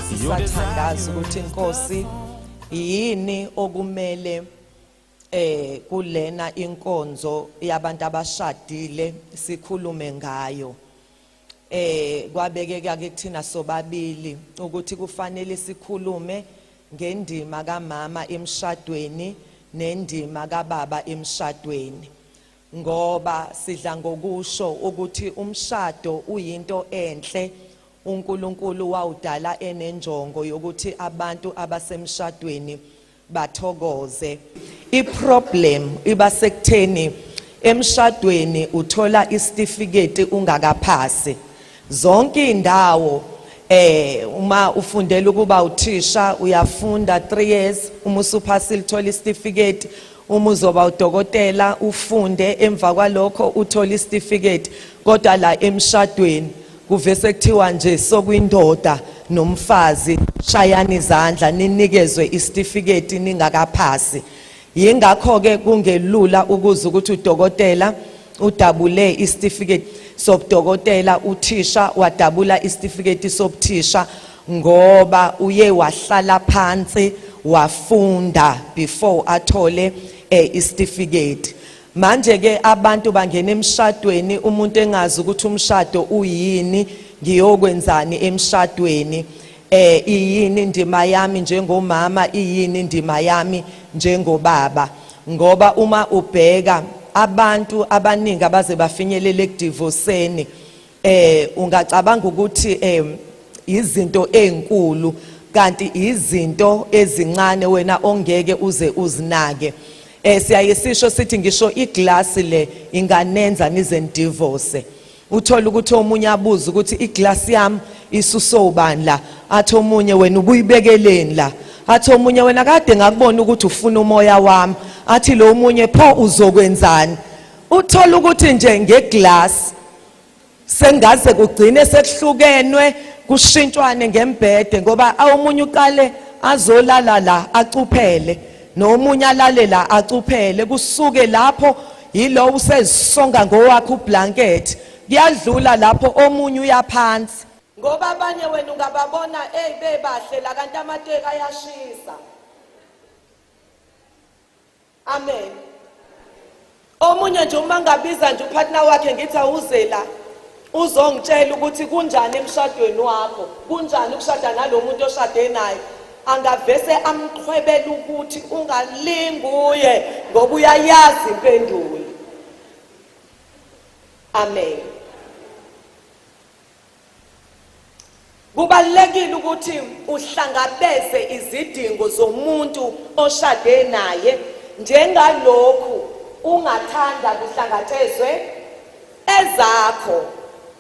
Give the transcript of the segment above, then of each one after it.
Njengoba sisathandaza ukuthi inkosi yini okumele kulena inkonzo yabantu abashadile sikhulume ngayo. Kwabekeka ke kuthina sobabili ukuthi kufanele sikhulume ngendima kamama emshadweni nendima kababa emshadweni, ngoba sidla ngokusho ukuthi umshado uyinto enhle. uNkulunkulu wawudala enenjongo yokuthi abantu abasemshadweni bathokoze. Iproblem iba sekutheni emshadweni uthola isitifiketi ungakaphasi. Zonke indawo uma ufundela ukuba uthisha uyafunda 3 years, uma usuphasile uthola isitifiketi. Uma uzoba udokotela ufunde, emva kwalokho uthola isitifiketi. Kodwa la emshadweni kuvese kuthiwa nje sokwindoda nomfazi, shayani izandla ninikezwe isitifiketi ningakaphasi. Yingakho ke kungelula ukuza ukuthi udokotela udabule isitifiketi sobudokotela, uthisha wadabula isitifiketi sobuthisha, ngoba uye wahlala phansi wafunda before athole isitifiketi. Manje ke abantu bangena emshadweni umuntu engazi ukuthi umshado uyini, ngiyokwenzani emshadweni, iyini indima yami njengomama, iyini indima yami njengobaba. Ngoba uma ubheka abantu abaningi abaze bafinyelele ekudivoseni, ungacabanga ukuthi izinto ezinkulu, kanti izinto ezincane wena ongeke uze uzinake. Siyaye sisho sithi ngisho iglass le inganenza nize nidivorce. Uthola ukuthi omunye abuza ukuthi iglass yami isusobani la, athi omunye wena ubuyibekeleni la, athi omunye wena kade ngakubona ukuthi ufuna umoya wami, athi lo omunye pho uzokwenzani. Uthola ukuthi nje ngeglass sengaze kugcine sekuhlukenwe kushintshwane ngembhede, ngoba omunye uqale azolala la acuphele, nomunye alale la acuphele, kusuke lapho yilo usezisonga ngowakhe ublanket, kuyadlula lapho omunye uyaphansi. Ngoba abanye wena ungababona hey bebahle la, kanti amateki ayashisa. Amen. Omunye nje uma ngabiza nje upartner wakhe ngithi awuze la uzongitshela ukuthi kunjani emshadweni wakho, kunjani ukushada nalomuntu oshade naye, angavese amqhwebela ukuthi ungalingi uye ngoba uyayazi impendulo. Amen. Kubalulekile ukuthi uhlangabeze izidingo zomuntu oshade naye njengalokhu ungathanda kuhlangatshezwe ezakho.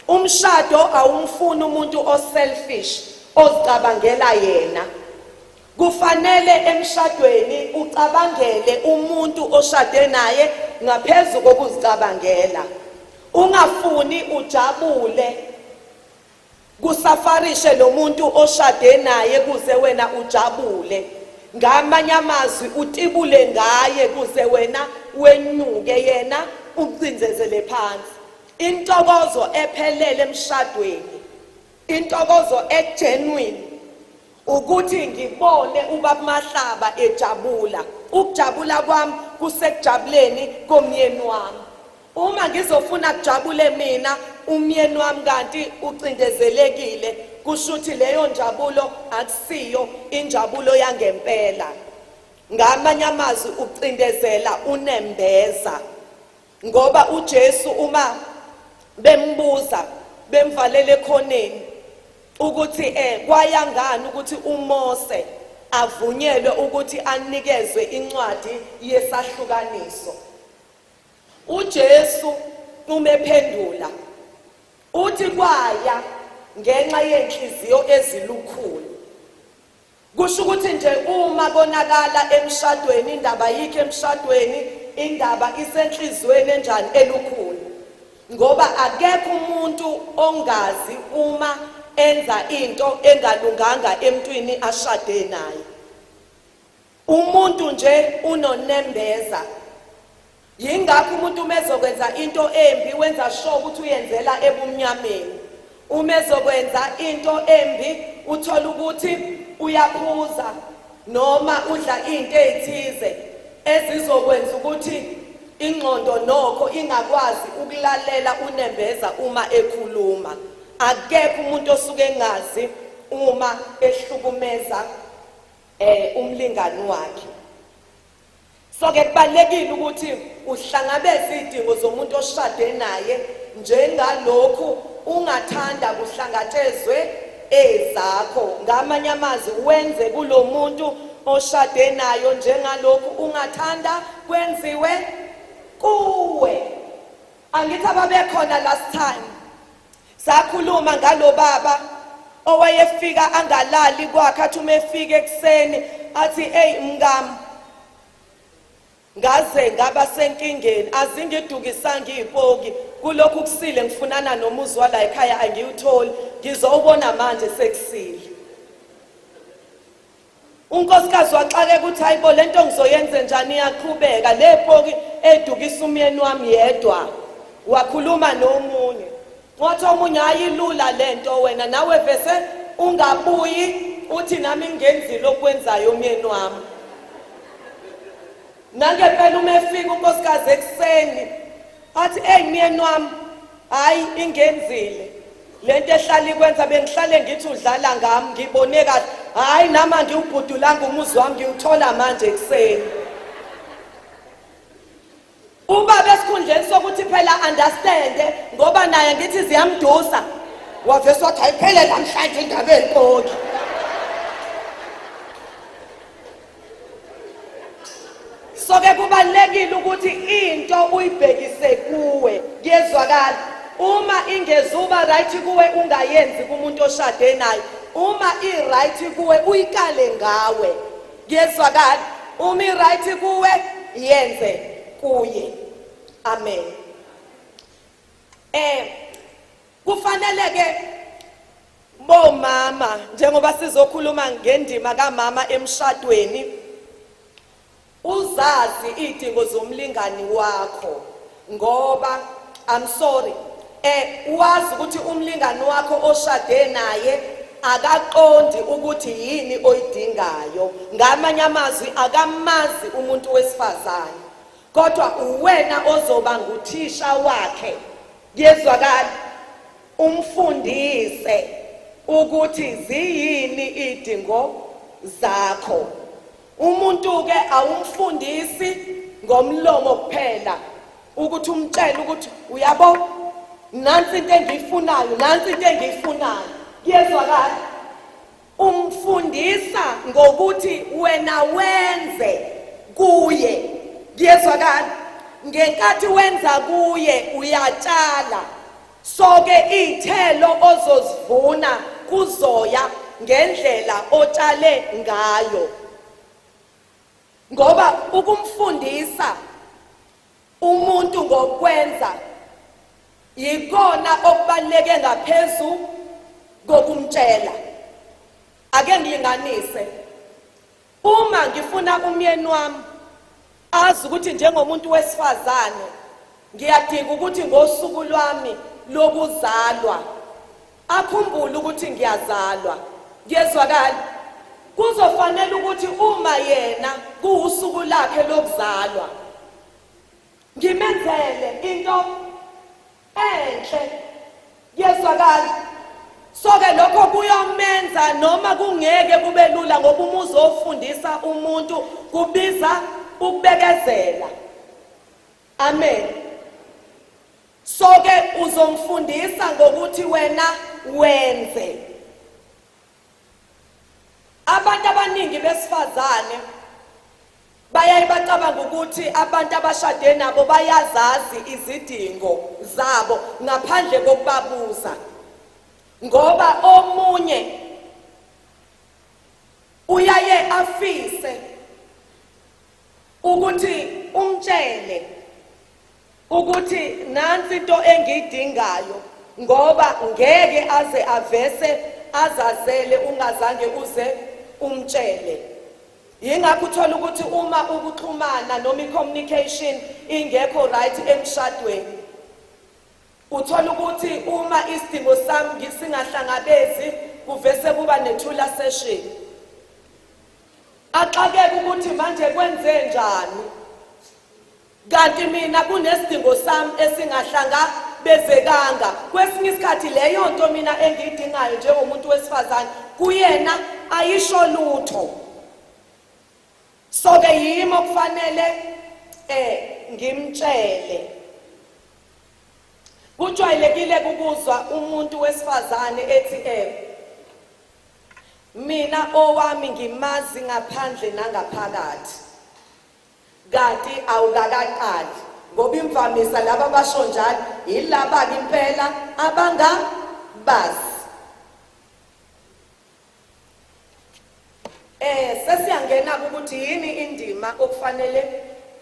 Umshado awumfuni umuntu oselfish ozicabangela yena. Kufanele emshadweni ucabangele umuntu oshade naye ngaphezu kokuzicabangela. Ungafuni ujabule kusafarishe lo muntu oshade naye kuze wena ujabule. Ngamanye amazwi utibule ngaye kuze wena wenyuke, yena ucindezele phansi. Intokozo ephelele emshadweni, intokozo egenuine, ukuthi ngibone ubaba Mahlaba ejabula. Ukujabula kwami kusekujabuleni komyeni wami. Uma ngizofuna kujabule mina, umyeni wami kanti ucindezelekile, kusho ukuthi leyo njabulo akusiyo injabulo yangempela. Ngamanye amazwi ucindezela unembeza. Ngoba uJesu uma bembuza bemvalele ekhoneni ukuthi kwaya ngani ukuthi uMose avunyelwe ukuthi anikezwe incwadi yesahlukaniso, uJesu umephendula uthi kwaya ngenxa yenhliziyo ezilukhuni. Kusho ukuthi nje uma konakala emshadweni, indaba yikho emshadweni, indaba isenhliziyweni enjani elukhuni. Ngoba akekho umuntu ongazi uma enza into engalunganga emntwini ashade naye. Umuntu nje unonembeza. Yingakho umuntu uma ezokwenza into embi wenza sure ukuthi uyenzela ebumnyameni. Uma ezokwenza into embi Uthola ukuthi uyaphuza noma udla into ezithize ezizokwenza ukuthi ingqondo nokho ingakwazi ukulalela unembeza uma ekhuluma. Akekho umuntu osuke engazi uma ehlukumeza umlingani wakhe. So ke kubalekile ukuthi uhlangabeze izidingo zomuntu oshade naye njengalokhu ungathanda kuhlangatshezwe ezakho. Ngamanye amazwi, wenze kulomuntu oshade nayo njengalokhu ungathanda kwenziwe kuwe. Angithi ababekhona last time sakhuluma ngalo baba owayefika angalali kwakhe, athi uma efika ekuseni athi, "Ey mngami, ngaze ngaba senkingeni, azingidukisanga izipoki kulokhu kusile, ngifunana nomuzi wala ekhaya angiwutholi, ngizowubona manje sekusile." Unkosikazi waxakeka ukuthi, "Hayibo, lento ngizoyenze njani, iyaqhubeka le poki edukisa umyeni wami yedwa." Wakhuluma nomunye, wathi omunye, "Ayilula lento, wena nawe vese ungabuyi uthi nami ngenzile okwenzayo umyeni wami." Nangempela uma efika unkosikazi ekuseni athi, "Ey myeni wami, hayi ingenzile lento ehlala ikwenza, bengihlale ngithi udlala ngami, ngibone kahle, hayi nami angiwubhudulanga umuzi wami, ngiwuthola manje ekuseni." Ubaba, esikhundleni sokuthi phela understand, ngoba naye ngithi ziyamdusa, wavese wathi, "Ayiphele namhlanje indaba ezipoki." So ke kubalekile ukuthi into uyibhekise kuwe. Kuyezwakala? Uma ingezuba right kuwe, ungayenzi kumuntu oshade naye. Uma i-right kuwe, uyikale ngawe. Kuyezwakala? Uma i-right kuwe, yenze kuye. Amen. Kufanele ke bomama, njengoba sizokhuluma ngendima kamama emshadweni, uzazi izidingo zomlingani wakho, ngoba I'm sorry, wazi ukuthi umlingani wakho oshade naye akaqondi ukuthi yini oyidingayo. Ngamanye amazwi, akamazi umuntu wesifazane, kodwa uwena ozoba nguthisha wakhe. Kuyezwakala? Umfundise ukuthi ziyini idingo zakho. Umuntu ke awumfundisi ngomlomo kuphela, ukuthi umtshele ukuthi, "Uyabo, nansi into engiyifunayo, nansi into engiyifunayo." Kuyezwakala? Umfundisa ngokuthi wena wenze kuye. Kuyezwakala? Ngenkathi wenza kuye, uyatshala. So ke iy'thelo ozozivuna kuzoya ngendlela otshale ngayo, ngoba ukumfundisa umuntu ngokwenza yikona okubaluleke ngaphezu kokumtshela. Ake ngilinganise. Uma ngifuna umyeni wami azi ukuthi njengomuntu wesifazane ngiyadinga ukuthi ngosuku lwami lokuzalwa akhumbule ukuthi ngiyazalwa, kuyezwakala, kuzofanele ukuthi uma yena kuwusuku lakhe lokuzalwa ngimenzele into enhle. Kuyezwakala? So ke lokho kuyomenza, noma kungeke kube lula, ngoba uma uzofundisa umuntu kubiza ukubekezela. Amen. So ke uzomfundisa ngokuthi wena wenze. Abantu abaningi besifazane bayaye bacabanga ukuthi abantu abashade nabo bayazazi izidingo zabo ngaphandle kokubabuza, ngoba omunye uyaye afise ukuthi umtshele ukuthi, "Nansi into engiyidingayo," ngoba ngeke aze avese azazele ungazange uze umtshele. Yingakho uthola ukuthi uma ukuxhumana noma i-communication ingekho right emshadweni, uthola ukuthi uma isidingo sami singahlangabezi Kuvese kuba nethula session, axakeke ukuthi manje kwenze njani, kanti mina kunesidingo sami esingahlangabezekanga. Kwesinye isikhathi leyo nto mina engiyidingayo njengomuntu wesifazane kuyena ayisho lutho. So ke yimi okufanele ngimtshele. Kujwayelekile ukuzwa umuntu wesifazane ethi, "Mina owami ngimazi ngaphandle nangaphakathi," kanti awukakaqali, ngoba imvamisa laba basho njalo yilaba ke impela abangabazi. Sesiyangena ukuthi yini indima okufanele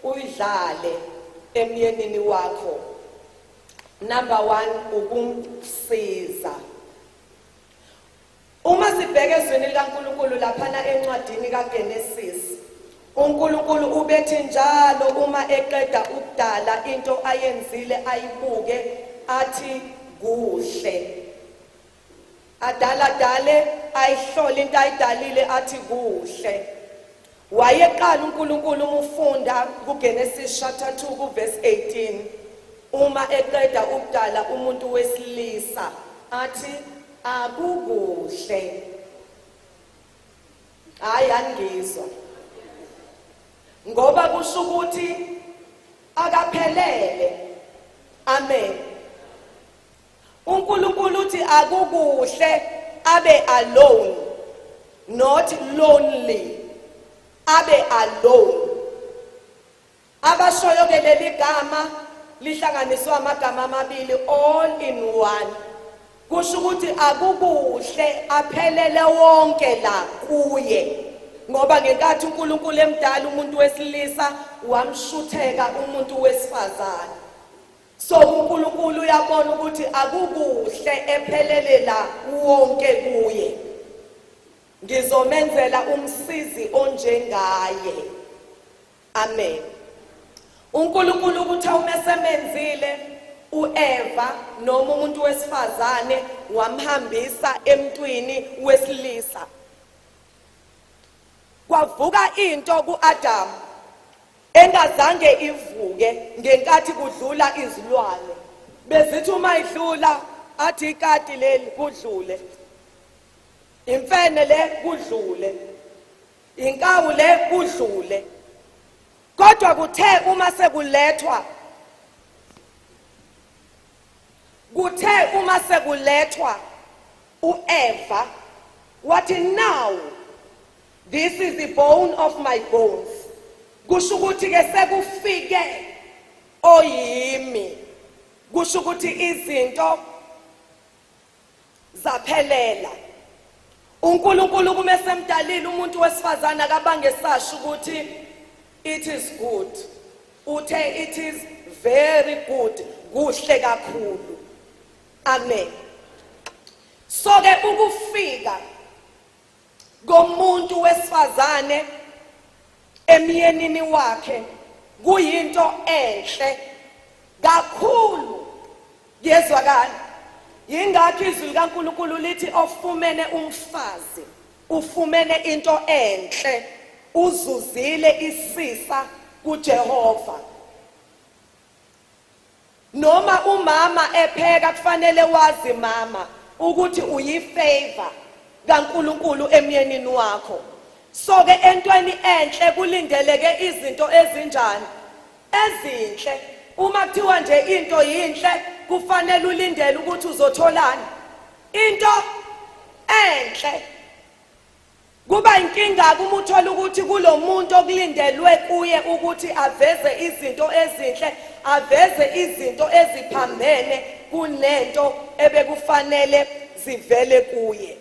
uyidlale emyenini wakho. Number 1, ukumsiza. Uma sibheka ezwini likaNkulunkulu laphana encwadini kaGenesis, uNkulunkulu ubethi njalo uma eqeda ukudala into ayenzile ayibuke athi kuhle. Adala dale, ayihlole into ayidalile, athi kuhle. Wayeqala uNkulunkulu, uma ufunda kuGenesis chapter 2 kuverse 18, uma eqeda ukudala umuntu wesilisa athi akukuhle. Hayi, angizwa, ngoba kusho ukuthi akaphelele. Amen. UNkulunkulu uthi akukuhle abe alone, not lonely, abe alone. Abashoyo ke leli gama lihlanganiswa amagama amabili, all in one, kusho ukuthi akukuhle aphelele wonke la kuye, ngoba ngenkathi uNkulunkulu emdala umuntu wesilisa wamshutheka umuntu wesifazane. So uNkulunkulu uyabona ukuthi akukuhle ephelele la wonke kuye, ngizomenzela umsizi onjengaye. Amen. UNkulunkulu ukuthi umesemenzile uEva noma umuntu wesifazane, wamhambisa emntwini wesilisa, kwavuka into kuAdam engazange ivuke ngenkathi kudlula izilwane. Bezithi uma idlula athi ikati leli, kudlule, imfene le, kudlule, inkawu le, kudlule. Kodwa kuthe uma sekulethwa uEva, wathi, "Now this is the bone of my bones." Kusho ukuthi ke sekufike oyimi, kusho ukuthi izinto zaphelela. UNkulunkulu kuma esemdalile umuntu wesifazana akabange sasho ukuthi it is good, uthe it is very good, kuhle kakhulu. Amen. So ke ukufika komuntu wesifazane emyenini wakhe kuyinto enhle kakhulu, kuyezwakala. Yingakho izwi likaNkulunkulu lithi ofumene umfazi ufumene into enhle, uzuzile isisa kuJehova. Noma umama epheka, kufanele wazi mama ukuthi uyifavor kaNkulunkulu emyenini wakho. So ke entweni enhle kulindeleke izinto ezinjani? Ezinhle. Uma kuthiwa nje into yinhle, kufanele ulindele ukuthi uzotholani? Into enhle. Kuba inkinga uma uthola ukuthi kulomuntu okulindelwe kuye ukuthi aveze izinto ezinhle, aveze izinto eziphambene kunento ebekufanele zivele kuye,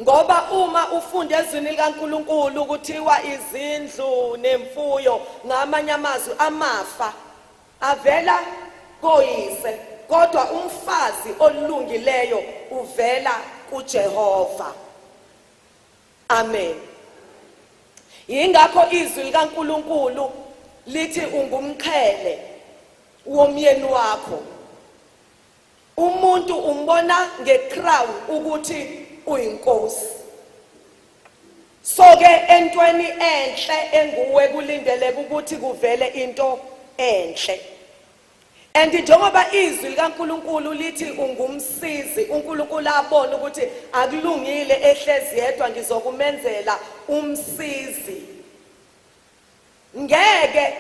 ngoba uma ufunda ezwini likaNkulunkulu kuthiwa izindlu nemfuyo, ngamanye amazwi amafa avela koyise, kodwa umfazi olungileyo uvela kuJehova. Amen. Yingakho izwi likaNkulunkulu lithi ungumqhele womyeni wakho. Umuntu umbona ngecrown ukuthi uyinkosi. So ke entweni enhle enguwe kulindeleke ukuthi kuvele into enhle. And njengoba izwi likaNkuluNkulu lithi ungumsizi, uNkulunkulu abona ukuthi akulungile ehlezi yedwa, ngizokumenzela umsizi. Ngeke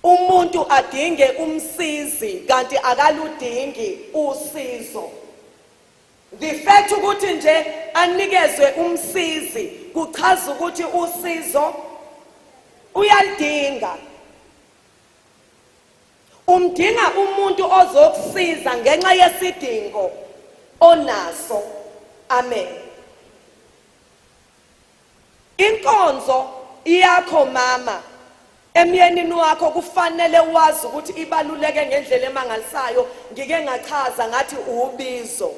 umuntu adinge umsizi kanti akaludingi usizo. The fact ukuthi nje anikezwe umsizi kuchaza ukuthi usizo uyalidinga. Umdinga umuntu ozokusiza ngenxa yesidingo onaso. Amen. Inkonzo yakho mama emyenini wakho kufanele wazi ukuthi ibaluleke ngendlela emangalisayo. Ngike ngachaza ngathi ubizo,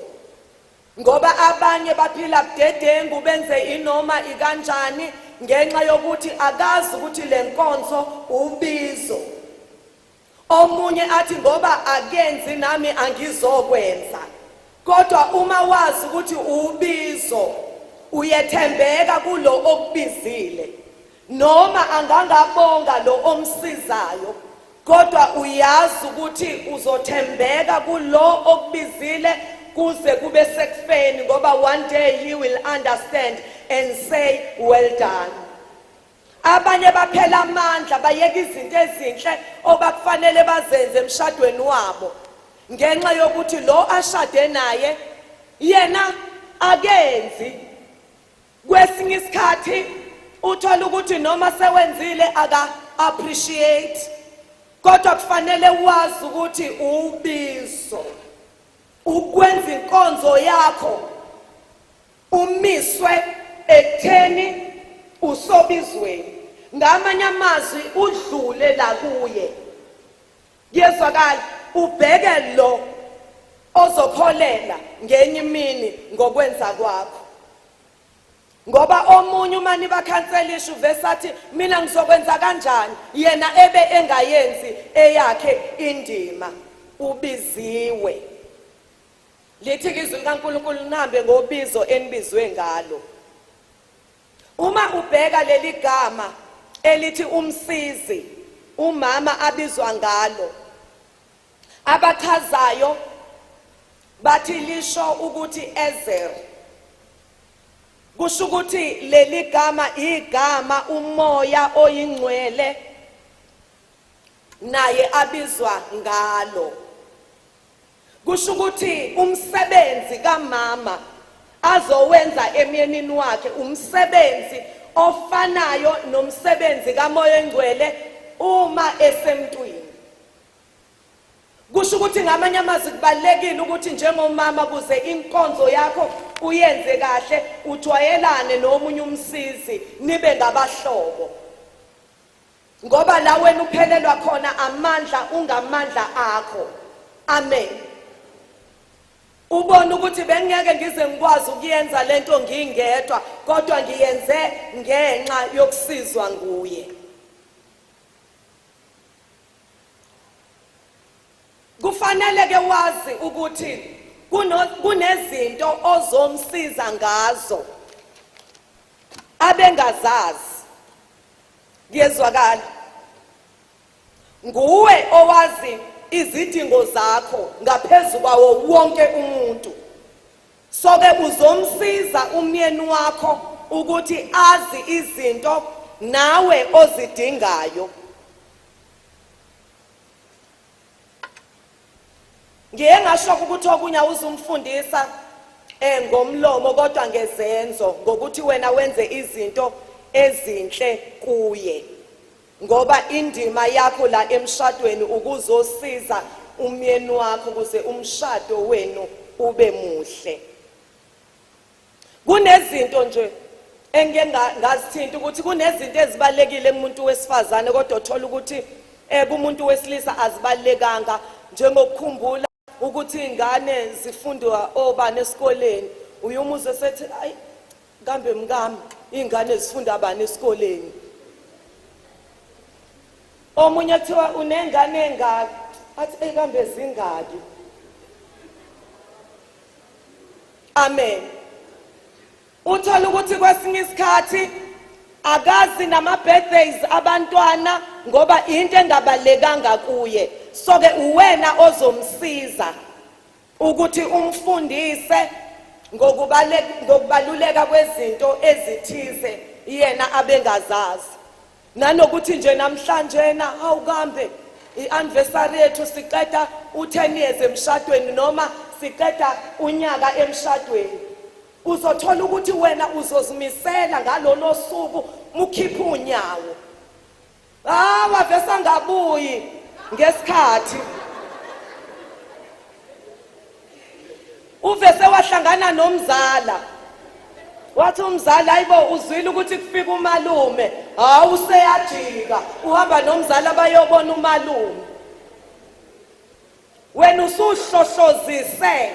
ngoba abanye baphila budedengu benze inoma ikanjani ngenxa yokuthi akazi ukuthi le nkonzo ubizo. Omunye athi ngoba akenzi nami angizokwenza. Kodwa uma wazi ukuthi ubizo, uyethembeka kulo okubizile. Noma angangabonga lo omsizayo, kodwa uyazi ukuthi uzothembeka kulo okubizile kuze kube sekufeni, ngoba one day he will understand and say well done. Abanye baphela amandla bayeka izinto ezinhle obakufanele bazenze emshadweni wabo ngenxa yokuthi lo ashade naye yena akenzi. Kwesinye isikhathi uthola ukuthi noma sewenzile aka appreciate, kodwa kufanele wazi ukuthi ubizo ukwenza inkonzo yakho umiswe ekutheni usobizweni. Ngamanye amazwi udlule la kuye, kuyezwakala, ubheke lo ozokholela ngenye imini ngokwenza kwakho. Ngoba omunye uma nibakhanselisha uvese athi mina ngizokwenza kanjani, yena ebe engayenzi eyakhe indima. Ubiziwe. Lithi-ke izwi likaNkulunkulu, nihambe ngobizo enibizwe ngalo. Uma ubheka leli gama elithi umsizi, umama abizwa ngalo, abachazayo bathi lisho ukuthi ezer. Kusho ukuthi leli gama igama uMoya oyiNgcwele naye abizwa ngalo. Kusho ukuthi umsebenzi kamama azowenza emyenini wakhe umsebenzi ofanayo nomsebenzi kaMoya oNgcwele uma esemntwini. Kusho ukuthi ngamanye amazwi kubalulekile ukuthi njengomama kuze inkonzo yakho uyenze kahle ujwayelane nomunye umsizi, nibe ngabahlobo. Ngoba la wena uphelelwa khona amandla ungamandla akho. Amen. Ubona ukuthi bengeke ngize ngikwazi ukuyenza lento ngingedwa, kodwa ngiyenze ngenxa yokusizwa nguye. Kufanele ke wazi ukuthi kunezinto ozomsiza ngazo abengazazi. Kuyezwakala, nguwe owazi izidingo zakho ngaphezu kwawo wonke umuntu. So-ke uzomsiza umyeni wakho ukuthi azi izinto nawe ozidingayo. Ngiye ngasho ukuthi okunye awuzumfundisa ngomlomo kodwa ngezenzo, ngokuthi wena wenze izinto ezinhle kuye, ngoba indima yakho la emshadweni ukuzosiza umyeni wakho ukuze umshado wenu ube muhle. Kunezinto nje engike ngazithinta ukuthi kunezinto ezibalulekile kumuntu wesifazane, kodwa uthola ukuthi kumuntu wesilisa azibalulekanga, njengokukhumbula ukuthi ingane zifundwa obani esikoleni. Uyumuzwe sethi, ayi kambe mkami, ingane zifunda bani esikoleni? Omunye kuthiwa unengane engaki, athi eyi kambe zingaki? Amen. Uthola ukuthi kwesinye isikhathi akazi nama-birthdays abantwana ngoba into engabalekanga kuye. So-ke uwena ozomsiza ukuthi umfundise ngokubaluleka kwezinto ezithize yena abengazazi. Nanokuthi nje namhlanje na hawu kambe i-anniversary yethu siqeda u-10 years emshadweni noma siqeda unyaka emshadweni. Uzothola ukuthi wena uzozimisela ngalolo suku mukhipha unyawo. Hawa vese angabuyi ngesikhathi. Uvese wahlangana nomzala. Wathi umzala ayibo uzwile ukuthi kufika umalume. Hawu useyajika uhamba nomzala bayobona umalume. Wena usuhlohlozise.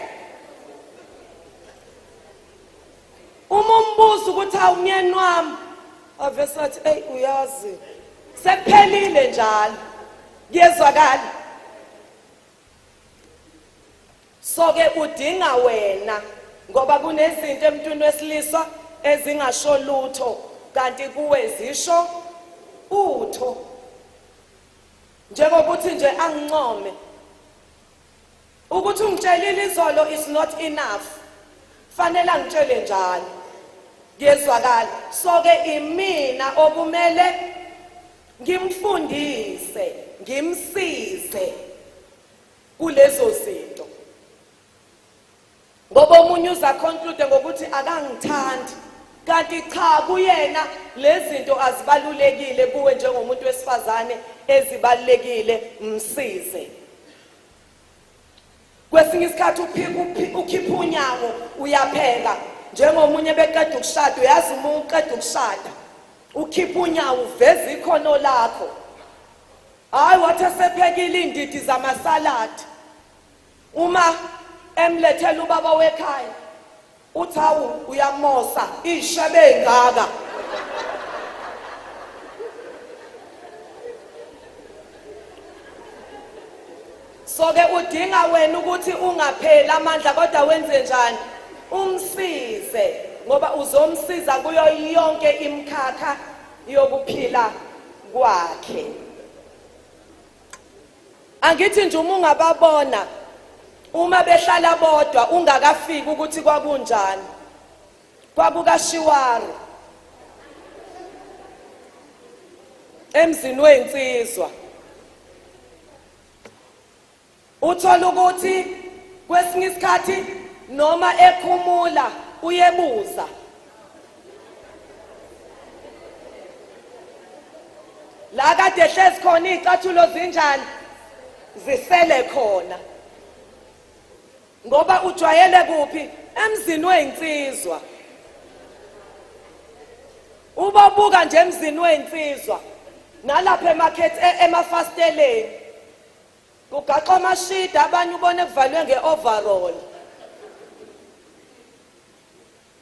Uma umbuza ukuthi awumyeni wami avese athi eyi uyazi sekuphelile njalo kuyezwakala. So ke udinga wena ngoba kunezinto emntwini wesilisa ezingasho lutho kanti kuwe zisho utho. Njengokuthi nje angincome ukuthi ungitshelile izolo is not enough, fanele angitshele njalo. Kuyezwakala. So ke imina okumele ngimfundise ngimsize kulezo zinto, ngoba omunye uza conclude ngokuthi akangithandi, kanti cha kuyena lezinto azibalulekile kuwe njengomuntu wesifazane, ezibalulekile msize. Kwesinye isikhathi ukhipha unyawo uyapheka, njengomunye beqeda ukushada. Uyazi uma uqeda ukushada ukhipha unyawo uveza ikhono lakho. Hayi wathi esephekile indidi zamasaladi, uma emlethela ubaba wekhaya uthi hawu uyamosa ishebe engaka. So ke udinga wena ukuthi ungapheli amandla, kodwa wenze njani? Umsize, ngoba uzomsiza kuyo yonke imikhakha yokuphila kwakhe. Angithi nje uma ungababona uma behlala bodwa ungakafiki ukuthi kwakunjani, kwakukashiwari emzini weyinsizwa. Uthola ukuthi kwesinye isikhathi noma ekhumula uyebuza la kade ehlezi khona iy'cathulo zinjani, zisele khona, ngoba ujwayele kuphi? Emzini weyinsizwa. Ubabuka nje emzini weyinsizwa nalapha emakhethi emafasiteleni kugaxwa amashida, abanye ubone kuvalwe nge-overall.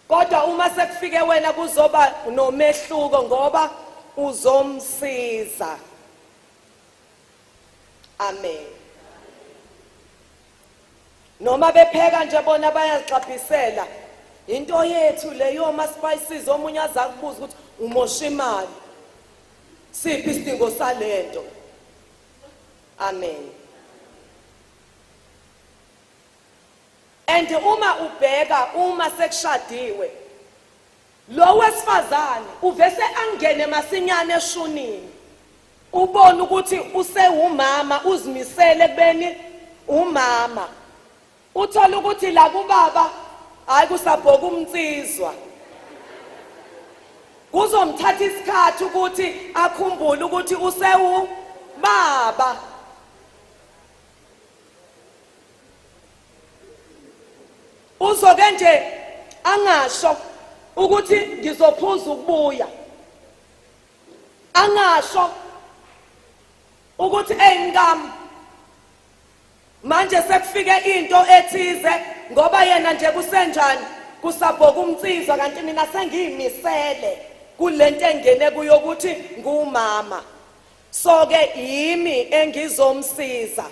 Kodwa uma sekufike wena kuzoba nomehluko ngoba uzomsiza. Amen. Noma bepheka nje bona bayazixabhisela into yethu leyo ma spices, omunye aza kubuza ukuthi umosha imali, siphi isidingo salento? Amen. And uma ubheka uma sekushadiwe lo wesifazane uvese angene masinyane eshunini, ubone ukuthi usewumama, uzimisele kubeni umama. Uthola ukuthi la kubaba hayi kusabhoka umnsizwa, kuzomthatha isikhathi ukuthi akhumbule ukuthi usewubaba. Uzoke nje angasho ukuthi ngizophuza ukubuya, angasho ukuthi ey mkami manje sekufike into ethize, ngoba yena nje kusenjani kusabhoka umnsizwa, kanti mina sengiyimisele kulento engene kuyo ukuthi ngumama. So ke yimi engizomsiza.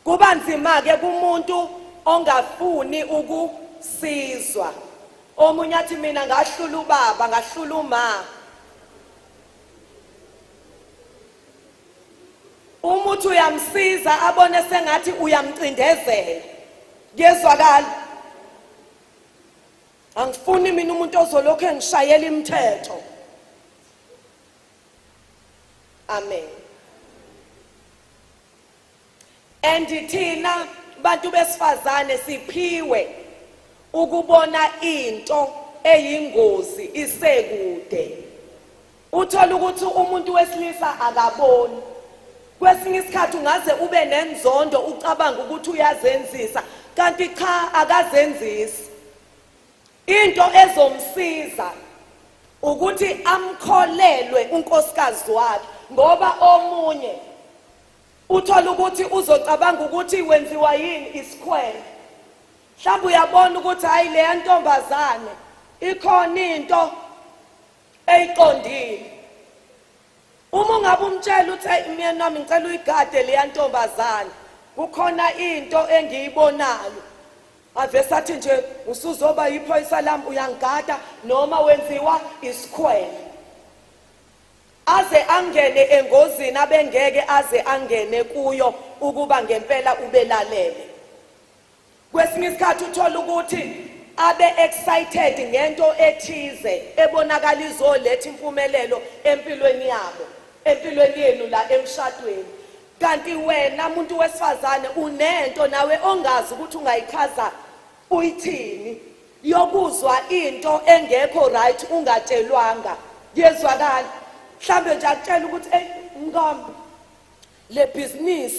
Kuba nzima ke kumuntu ongafuni ukusiza. ukusizwa. Omunye athi mina ngahlula ubaba, ngahlula uma. Uma uthi uyamsiza abone sengathi uyamcindezela. Kuyezwakala. Angifuni mina umuntu ozolokhu engishayela imithetho. Amen. And thina bantu besifazane siphiwe ukubona into eyingozi isekude. Uthola ukuthi umuntu wesilisa akaboni. Kwesinye isikhathi ungaze ube nenzondo ucabanga ukuthi uyazenzisa kanti cha akazenzisi. Into ezomsiza ukuthi amkholelwe unkosikazi wakhe ngoba omunye uthola ukuthi uzocabanga ukuthi wenziwa yini isikhwele. Mhlawumbe uyabona ukuthi hayi leya ntombazane ikhona into eyiqondile. Uma ungabe umtshela uthi hey myeni wami ngicela uyigade leya ntombazane kukhona into engiyibonayo avese athi nje usuzoba yiphoyisa lami uyangigada noma wenziwa isikhwele aze angene engozini abengeke aze angene kuyo ukuba ngempela ubelalele. Kwesinye isikhathi uthola ukuthi abe excited ngento ethize ebonakala izoletha impumelelo empilweni yabo, empilweni yenu la emshadweni. Kanti wena muntu wesifazane unento nawe ongazi ukuthi ungayichaza uyithini yokuzwa into engekho right ungatshelwanga. Kuyezwakala. Mhlambe nje akutshela ukuthi ey mkami le business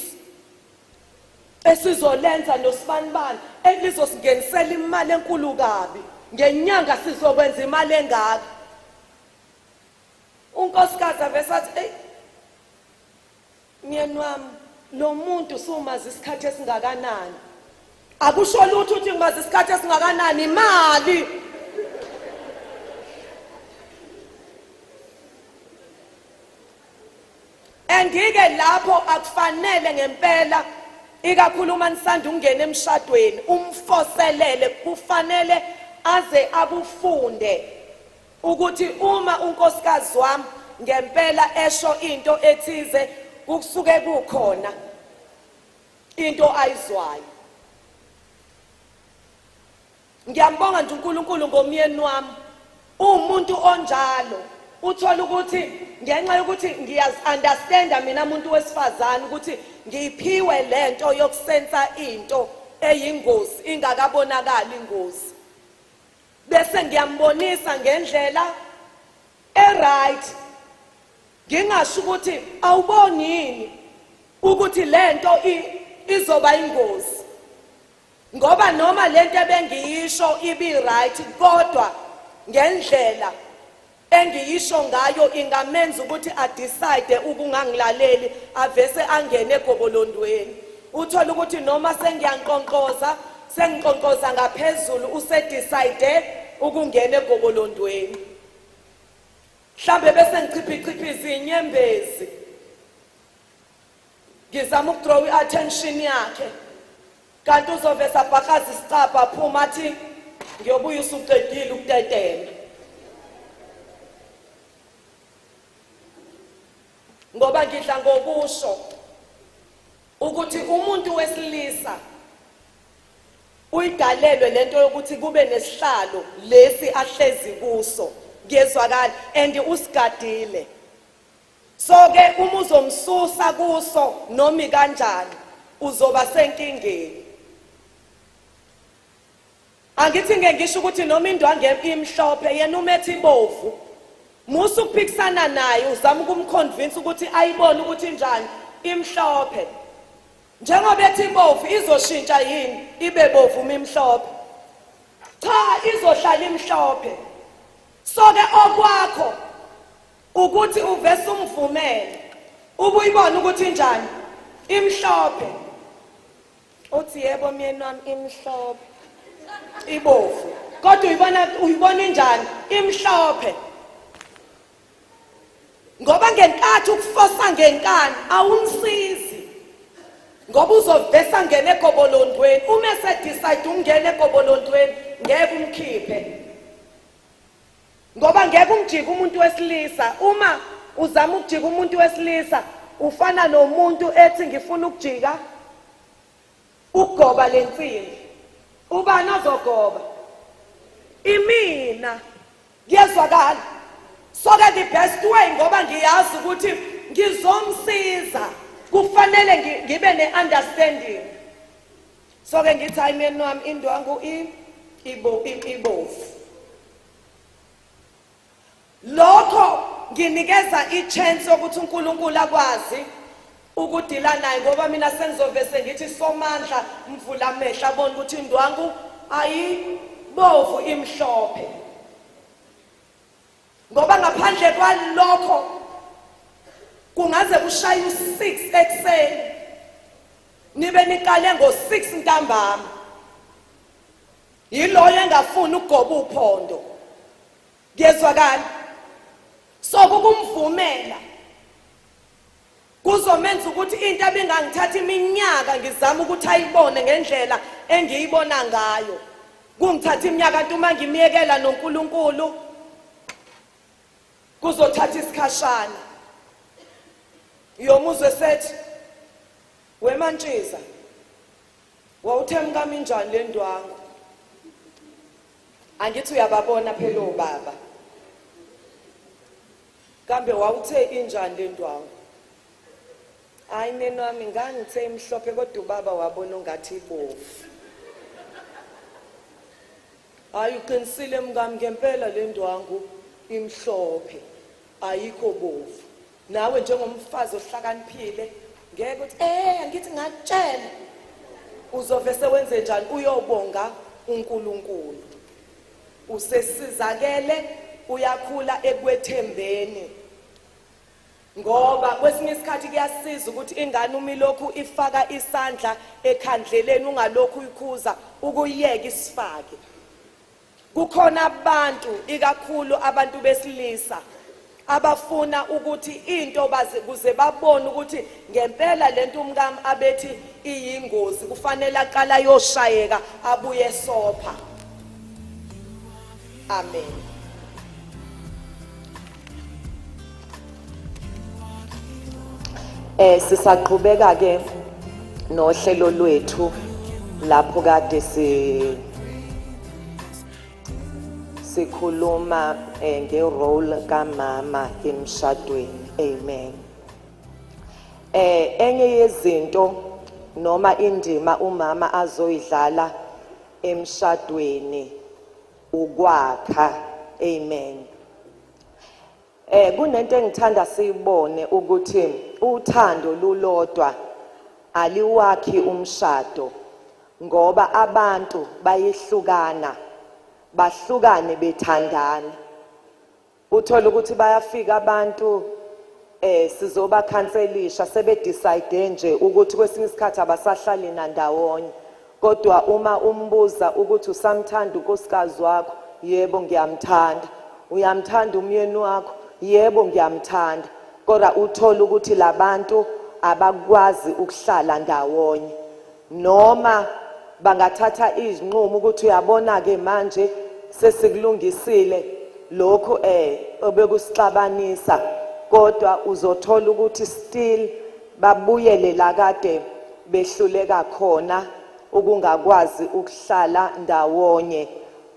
esizolenza nosibanibani elizosingenisela imali enkulu kabi ngenyanga sizokwenza imali engaka. Unkosikazi avese athi eyi myeni wami lo muntu sumazi isikhathi esingakanani. Akusho lutho ukuthi ngimazi isikhathi esingakanani, imali. Angike lapho akufanele ngempela ikakhulu uma nisanda ukungena emshadweni umfoselele kufanele aze akufunde ukuthi uma unkosikazi wami ngempela esho into ethize kusuke kukhona into ayizwayo. Ngiyambonga nje uNkulunkulu ngomyeni wami. Uwumuntu onjalo. Uthola ukuthi ngenxa yokuthi ngiyazi-understanda mina muntu wesifazane ukuthi ngiyiphiwe le nto yokusensa into eyingozi ingakabonakali ingozi. Bese ngiyambonisa ngendlela e-right. Ngingasho ukuthi awuboni yini ukuthi le nto izoba ingozi. Ngoba noma lento ebengiyisho ibi right kodwa ngendlela engiyisho ngayo ingamenza ukuthi adecide ukungangilaleli avese angene egobolondweni. Uthole ukuthi noma sengiyanqonqoza sengiqonqoza ngaphezulu usedecide ukungena egobolondweni. Mhlambe bese ngichiphichiphiza inyembezi. Ngizama ukudraw i-attention yakhe kanti uzovesa abhakaze isicabha aphuma athi ngiyobuya usuqedile ukutetela. Ngoba ngidla ngokusho ukuthi umuntu wesilisa uyidalelwe lento yokuthi kube nesihlalo lesi ahlezi kuso kuyezwakala and usigadile. So ke uma uzomsusa kuso nomi kanjani uzoba senkingeni. Angithi ngeke ngisho ukuthi noma indwangu imhlophe yena umethe ibovu. Musa ukuphikisana naye uzama ukumconvince ukuthi ayibone ukuthi injani imhlophe. Njengoba ethi ibovu izoshintsha yini ibe bovu uma imhlophe? Cha izohlala imhlophe. So ke okwakho Ukuthi uvese umvumele ubuyibona ukuthi injani imhlophe. Uthi yebo myeni wami imhlophe. Ibovu. Kodwa uyibona uyibona injani imhlophe. Ngoba ngenkathi ukufosa ngenkani awumsizi. Ngoba uzovesa angene egobolondweni. Uma ese-decide ukungena egobolondweni, ngeke umkhiphe. Ngoba ngeke umjike umuntu wesilisa. Uma uzama ukujika umuntu wesilisa, ufana nomuntu ethi ngifuna ukujika ukugoba lensimbi. Ubani ozogoba? Imina. Kuyezwakala. So ke the best way, ngoba ngiyazi ukuthi ngizomsiza, kufanele ngibe ne-understanding. So ke ngithi, hayi myeni wami, indwangu ibovu. Lokho nginikeza i-chance yokuthi uNkulunkulu akwazi ukudila naye, ngoba mina sengizovese ngithi somandla mvula amehlo abone ukuthi indwangu ayibovu, imhlophe. Ngoba ngaphandle kwalokho kungaze kushaye u-6 ekuseni, nibe niqale ngo-6 ntambama. Yiloyo engafuni ukugoba uphondo. Kuyezwakala. So kukumvumela kuzomenza ukuthi into ebingangithatha iminyaka ngizama ukuthi ayibone ngendlela engiyibona ngayo, kungithatha iminyaka, kanti uma ngimyekela noNkulunkulu kuzothatha isikhashana. Yomuzwe sethi, "Wemantshiza, wawuthe mkami njani le ndwangu?" Angithi uyababona phela obaba. "Kambe wawuthe injani le ndwangu?" "Hayi myeni wami, ngangithe imhlophe, kodwa ubaba wabona ungathi ibovu." "Hayi, uqinisile mkami, ngempela le ndwangu imhlophe, ayikho bovu." Nawe njengomfazi ohlakaniphile ngeke uthi, "Angithi ngakutshela." Uzovese wenze njani? Uyobonga uNkulunkulu. Usesizakele, uyakhula ekwethembeni. Ngoba kwesinye isikhathi kuyasiza ukuthi ingane uma ilokhu ifaka isandla ekhandleleni, ungalokhu uyikhuza, ukuyeka isifake. Kukhona abantu, ikakhulu abantu besilisa, abafuna ukuthi into baze kuze babone ukuthi ngempela lento umkami abethi iyingozi, kufanele aqala ayoshayeka abuye sopha. Amen. Sisaqhubeka ke nohlelo lwethu lapho kade si sikhuluma nge-role kamama emshadweni. Amen. Enye yezinto noma indima umama azoyidlala emshadweni ukwakha. Amen. Kunento engithanda siyibone ukuthi uthando lulodwa aliwakhi umshado, ngoba abantu bayehlukana, bahlukane bethandana. Uthola ukuthi bayafika abantu, sizobakhanselisha, sebe-decide nje ukuthi kwesinye isikhathi abasahlali nandawonye, kodwa uma umbuza ukuthi usamthanda unkosikazi wakho, "Yebo, ngiyamthanda." "Uyamthanda umyeni wakho?" "Yebo, ngiyamthanda." Kodwa uthola ukuthi labantu abakwazi ukuhlala ndawonye, noma bangathatha izinqumo ukuthi uyabona ke manje sesikulungisile lokhu obekusixabanisa, kodwa uzothola ukuthi still babuyele la kade behluleka khona ukungakwazi ukuhlala ndawonye,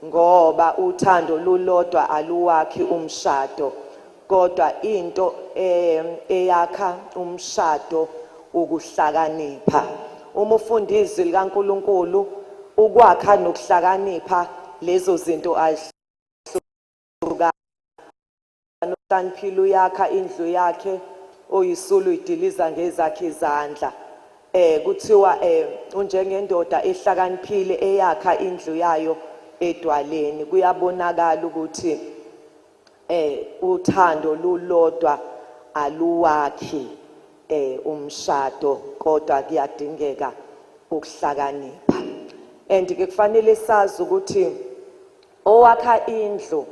ngoba uthando lulodwa aluwakhi umshado. Kodwa into eyakha umshado ukuhlakanipha. Uma ufunda izwi likaNkuluNkulu, ukwakha nokuhlakanipha lezo zinto azihlukani. Ohlakaniphile uyakha indlu yakhe, oyisulu uyidiliza ngezakhe izandla. Kuthiwa unjengendoda ehlakaniphile eyakha indlu yayo edwaleni. Kuyabonakala ukuthi uthando lulodwa aluwakhi umshado, kodwa kuyadingeka ukuhlakanipha. And ke kufanele sazi ukuthi owakha indlu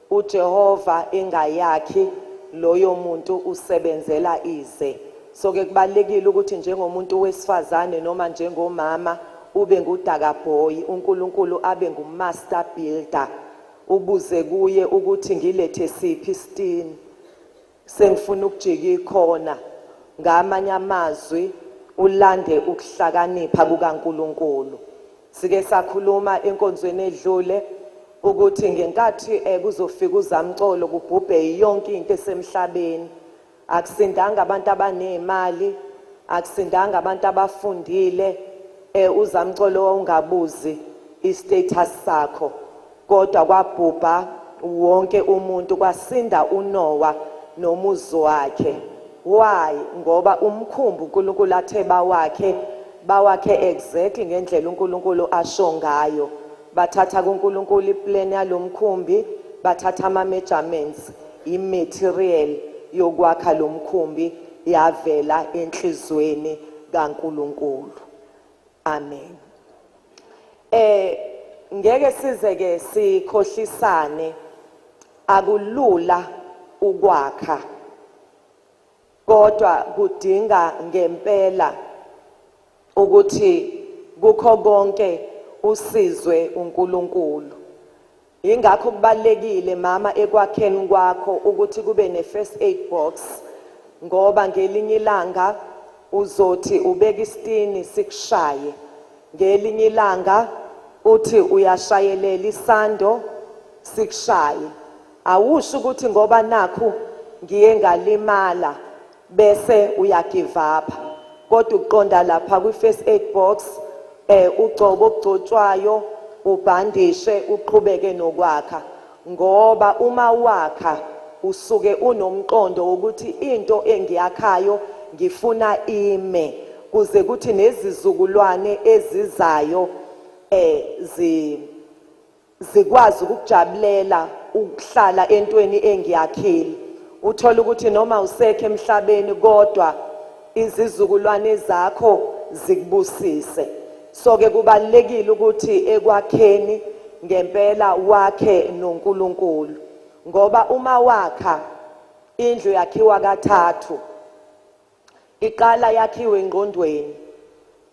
uJehova engayakhi, loyo muntu usebenzela ize. So ke kubalekile ukuthi njengomuntu wesifazane noma njengomama ube ngudakaboy, uNkulunkulu abe ngumaster builder, ubuze kuye ukuthi ngilethe siphi isitini, sengifuna ukujika ikhona. Ngamanye amazwi ulande ukuhlakanipha kukaNkulunkulu. Sike sakhuluma enkonzweni edlule ukuthi ngenkathi kuzofika uzamcolo kubhubhe yonke into esemhlabeni, akusindanga abantu abanemali, akusindanga abantu abafundile. Uzamcolo wawungabuzi istatus sakho, kodwa kwabhubha wonke umuntu, kwasinda uNoah nomuzi wakhe. Why? Ngoba umkhumbi uNkulunkulu athe bawakhe exactly ngendlela uNkulunkulu asho ngayo. Bathatha kuNkulunkulu iplan yalomkhumbi, bathatha ama measurements, imaterial yokwakha lomkhumbi yavela enhlizweni kaNkulunkulu. Amen. Ngeke size ke sikhohlisane, akulula ukwakha, kodwa kudinga ngempela ukuthi kukho konke usizwe uNkulunkulu. Ingakho kubalekile mama ekwakheni kwakho ukuthi kube ne first aid box, ngoba ngelinye ilanga uzothi ubeka isitini sikushaye, ngelinye ilanga uthi uyashayelela isando sikushaye. Awusho ukuthi ngoba nakhu ngiye ngalimala bese uyagive up, kodwa uqonda lapha kwi first aid box, ugcobo ogcotshwayo, ubhandishe, uqhubeke nokwakha. Ngoba uma wakha usuke unomqondo wokuthi into engiyakhayo ngifuna ime kuze kuthi nezizukulwane ezizayo zikwazi ukujabulela ukuhlala entweni engiyakhile. Uthola ukuthi noma usekho emhlabeni kodwa izizukulwane zakho zikubusise. So ke kubalekile ukuthi ekwakheni ngempela wakhe noNkulunkulu, ngoba uma wakha indlu yakhiwa kathathu. Iqala yakhiwe engqondweni,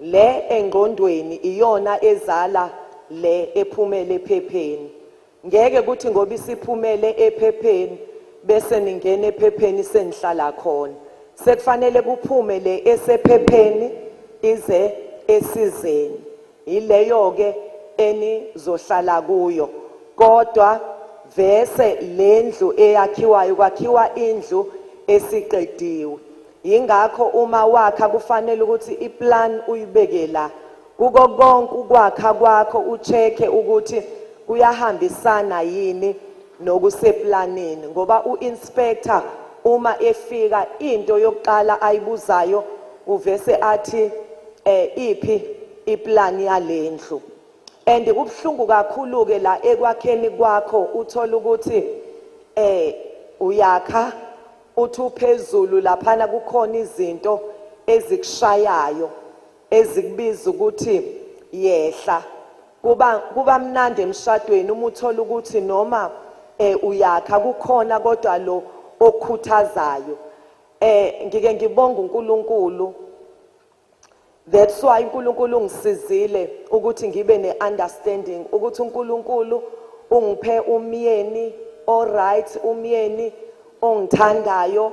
le engqondweni iyona ezala le ephumele ephepheni. Ngeke kuthi ngoba isiphumele ephepheni bese ningena ephepheni senihlala khona. Sekufanele kuphume le esephepheni ize esizeni, ileyo ke enizohlala kuyo. Kodwa vese lendlu eyakhiwayo kwakhiwa indlu esiqediwe. Ingakho uma wakha kufanele ukuthi iplan uyibeke la kuko konke ukwakha kwakho, uchecke ukuthi kuyahambisana yini nokuseplanini, ngoba uinspector uma efika into yokuqala ayibuzayo uvese athi iphi iplan yalendlu. And kubhlungu kakhulu ke la ekwakheni kwakho, uthola ukuthi uyakha uthi uphezulu laphana kukhona izinto ezikushayayo ezikubiza ukuthi yehla. Kuba mnandi emshadweni uma uthola ukuthi noma uyakha kukhona kodwa lo okhuthazayo. Ngike ngibonga uNkulunkulu. That's why uNkulunkulu ungisizile ukuthi ngibe ne-understanding ukuthi uNkulunkulu ungiphe umyeni oright, umyeni ongithandayo,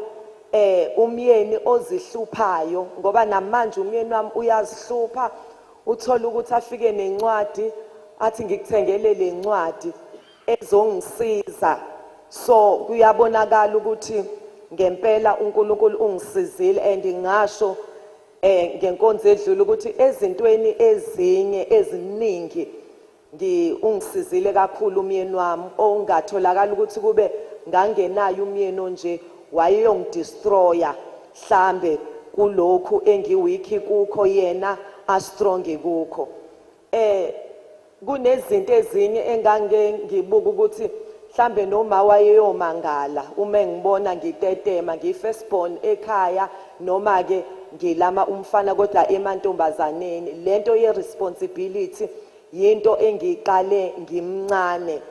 umyeni ozihluphayo, ngoba namanje umyeni wami uyazihlupha. Uthola ukuthi afike nencwadi athi ngikuthengele le ncwadi ezongisiza. So kuyabonakala ukuthi ngempela uNkulunkulu ungisizile. And ngasho ngenkonzo edlule ukuthi ezintweni ezinye eziningi ungisizile kakhulu umyeni wami, ongatholakala ukuthi kube ngangenayo umyeni onje wayeyongidestroya mhlambe kulokhu engiweak kukho, yena a strong kukho. Kunezinto ezinye engange ngibuka ukuthi mhlambe noma wayeyomangala uma engibona ngitetema, ngiyi-first born ekhaya noma ke ngilama umfana, kodwa emantombazaneni lento ye responsibility yinto engiqale ngimncane.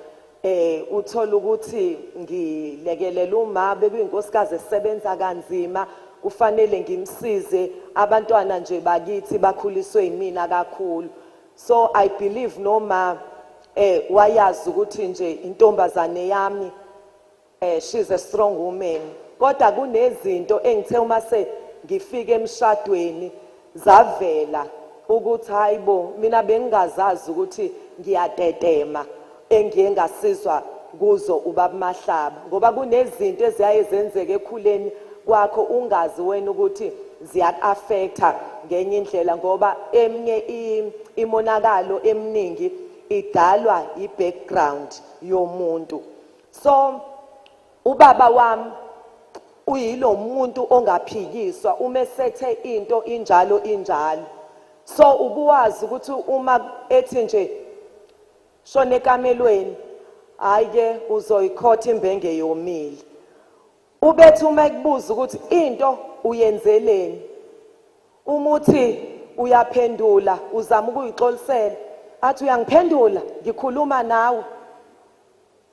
Uthola ukuthi ngilekelela uma bekuyinkosikazi esebenza kanzima, Kufanele ngimsize. Abantwana nje bakithi bakhuliswe yimina kakhulu, so I believe noma wayazi ukuthi nje intombazane yami, she's a strong woman, kodwa kunezinto engithe uma se ngifike emshadweni zavela ukuthi hayibo, mina bengingazazi ukuthi ngiyatetema, engiye ngasizwa kuzo ubaba Mahlaba, ngoba kunezinto eziyaye zenzeke ekhuleni kwakho ungazi wena ukuthi ziyaku-affecta ngenye indlela, ngoba eminye imonakalo eminingi idalwa i-background yomuntu. So ubaba wami uyilo muntu ongaphikiswa, uma esethe into injalo injalo. So ubuwazi ukuthi uma ethi nje shona ekamelweni, hayi ke, uzoyikhotha imbenge yomile. Ubethi uma ekubuza ukuthi into uyenzeleni, uma uthi uyaphendula uzama ukuyixolisela, athi, "Uyangiphendula, ngikhuluma nawe."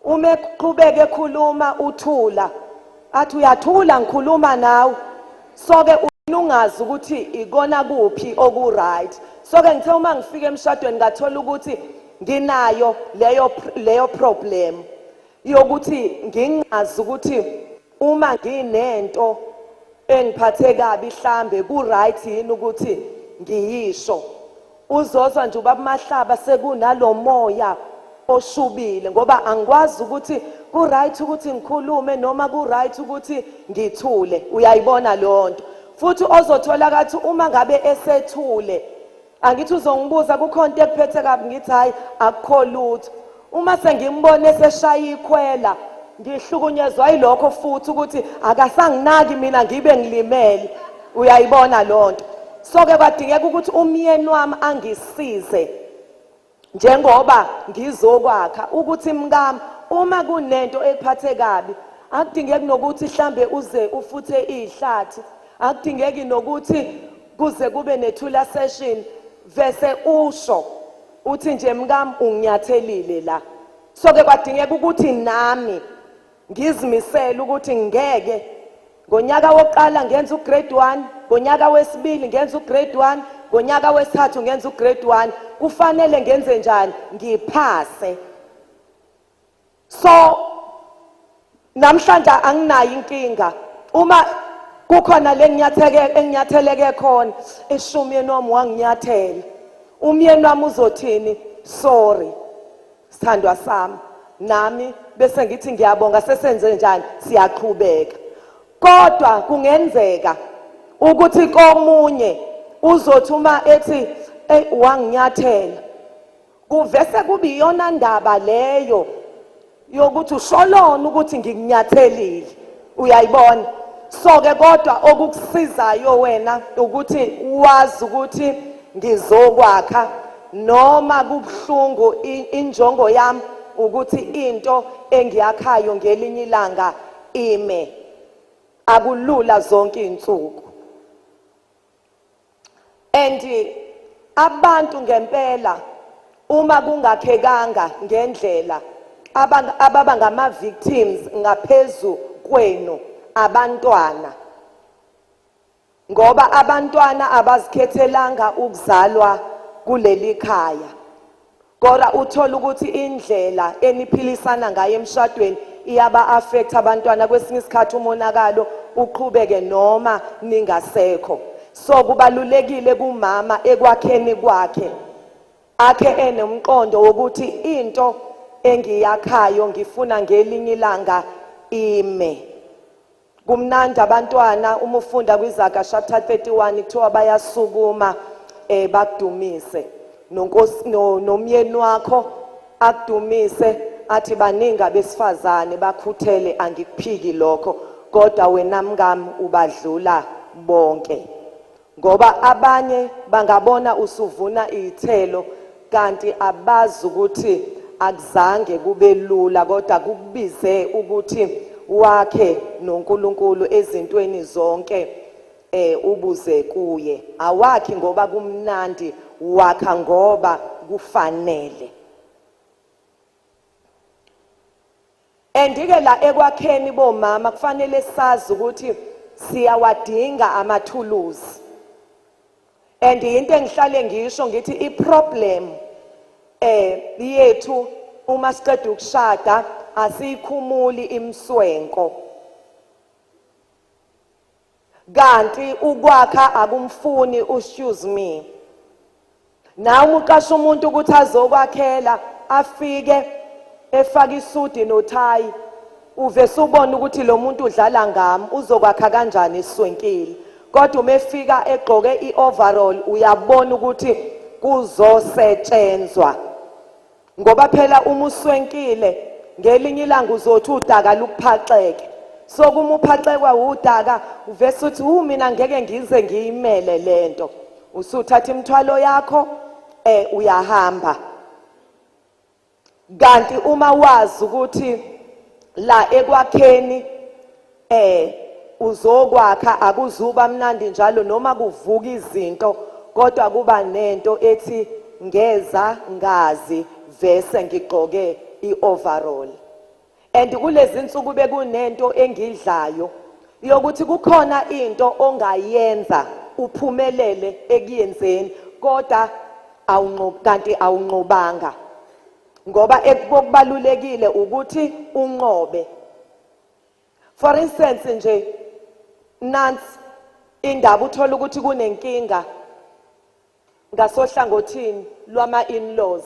Uma eqhubeka ekhuluma uthula, athi, "Uyathula, ngikhuluma nawe." So ke ungazi ukuthi ikona kuphi oku right. So ke ngithe uma ngifika emshadweni ngathola ukuthi nginayo leyo problem yokuthi ngingazi ukuthi uma nginento engiphathe kabi mhlambe ku right yini ukuthi ngiyisho. Uzozwa nje ubaba Mahlaba sekunalomoya oshubile, ngoba angikwazi ukuthi ku right ukuthi ngikhulume noma ku right ukuthi ngithule. Uyayibona leyo nto? Futhi ozothola kathi uma ngabe esethule, angithi uzongibuza, "Kukhona into ekuphethe kabi?" Ngithi, "Hayi, akukho lutho." Uma sengimbone eseshaya ikhwela, ngihlukunyezwa yilokho futhi ukuthi akasanginaki mina ngibe ngilimele. Uyayibona leyo nto? So ke kwadingeka ukuthi umyeni wami angisize njengoba ngizokwakha, ukuthi mkami, uma kunento ekuphathe kabi, akudingeki nokuthi mhlambe uze ufuthe ihlathi, akudingeki nokuthi kuze kube nethula session, vese usho uthi nje, "Mkami, unginyathelile la." So ke kwadingeka ukuthi nami ngizimisele ukuthi ngeke ngonyaka wokuqala ngenza ugrade 1, ngonyaka wesibili ngenza ugrade 1, ngonyaka wesithathu ngenza ugrade 1. Kufanele ngenze njani? Ngiphase. So namhlanje anginayo inkinga uma kukhona lenginyatheke enginyatheleke khona, eshumyeni wami wanginyathela, umyeni wami uzothini? "Sorry, sithandwa sami." Nami bese ngithi, "Ngiyabonga." Sesenze njani? Siyaqhubeka. Kodwa kungenzeka ukuthi komunye uzothi uma ethi, "Ey, wanginyathela," kuvese kube iyona ndaba leyo yokuthi usholona ukuthi ngikunyathelile. Uyayibona? So ke kodwa okukusizayo wena ukuthi wazi ukuthi ngizokwakha noma kubhlungu, injongo yami ukuthi into engiyakhayo ngelinye ilanga ime. Akulula zonke izinsuku, and abantu ngempela uma kungakhekanga ngendlela, ababa ngama victims ngaphezu kwenu abantwana, ngoba abantwana abazikhethelanga ukuzalwa kuleli khaya, kodwa uthola ukuthi indlela eniphilisana ngayo emshadweni iyaba affect abantwana. Kwesinye isikhathi umonakalo uqhubeke noma ningasekho. So kubalulekile kumama ekwakheni kwakhe akhe enomqondo wokuthi into engiyakhayo ngifuna ngelinye ilanga ime. Kumnandi abantwana, uma ufunda kwiZaga chapter 31, kuthiwa bayasukuma bakudumise, nonkosi nomyeni wakho akudumise, athi baningi abesifazane bakhuthele, angikuphiki lokho, kodwa wena mkami ubadlula bonke, ngoba abanye bangabona usuvuna izithelo kanti abazi ukuthi akuzange kube lula, kodwa kukubize ukuthi wakhe noNkulunkulu ezintweni zonke, ubuze kuye. Awakhi ngoba kumnandi, wakha ngoba kufanele. Andike la ekwakheni bomama kufanele sazi ukuthi Siyawadinga amathuluzi, and into engihlale ngisho ngithi iproblem yethu uma siqeda ukushada, asiyikhumuli imswenko, kanti ukwakha akumfuni. Excuse me, nawe uqasha umuntu ukuthi azokwakhela, afike efaka isudi nothayi, uvese ubone ukuthi lo muntu udlala ngami, uzokwakha kanjani iswenkile? Kodwa uma efika egqoke i-overall, uyabona ukuthi kuzosetshenzwa, ngoba phela uma uswenkile, ngelinye ilanga uzothi udaka lukuphaxeke. So kuma uphaxekwa udaka, uvese uthi, "Hu, mina ngeke ngize ngiyimele lento." Usuthatha imithwalo yakho, uyahamba. Kanti uma wazi ukuthi la ekwakheni uzokwakha, akuzuba mnandi njalo noma kuvuka izinto, kodwa kuba nento ethi ngeza ngazi vese ngigqoke i-overall. And kulezi insuku bekunento engidlayo yokuthi kukhona into ongayenza uphumelele ekuyenzeni, kodwa awunqobi, kanti awunqobanga, ngoba ekubalulekile ukuthi unqobe. For instance nje, nansi indaba: uthola ukuthi kunenkinga ngasohlangothini lwama in-laws,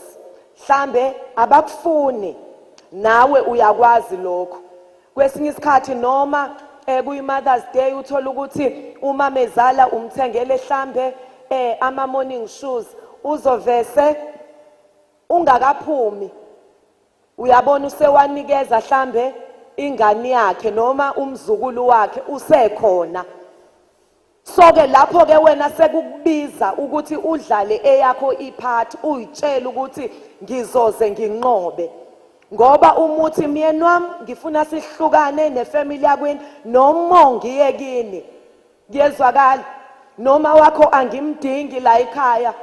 mhlambe abakufuni, nawe uyakwazi lokho. Kwesinye isikhathi noma kuyi Mother's Day, uthola ukuthi uma mezala umthengele mhlambe ama morning shoes, uzovese ungakaphumi uyabona usewanikeza mhlambe ingane yakhe noma umzukulu wakhe usekhona. So ke lapho ke wena sekukubiza ukuthi udlale eyakho ipart, uyitshela ukuthi ngizoze nginqobe, ngoba umuthi myeni wami ngifuna sihlukane nefamily yakwini noma ngiye kini, kuyezwakala, noma wakho angimdingi la ekhaya.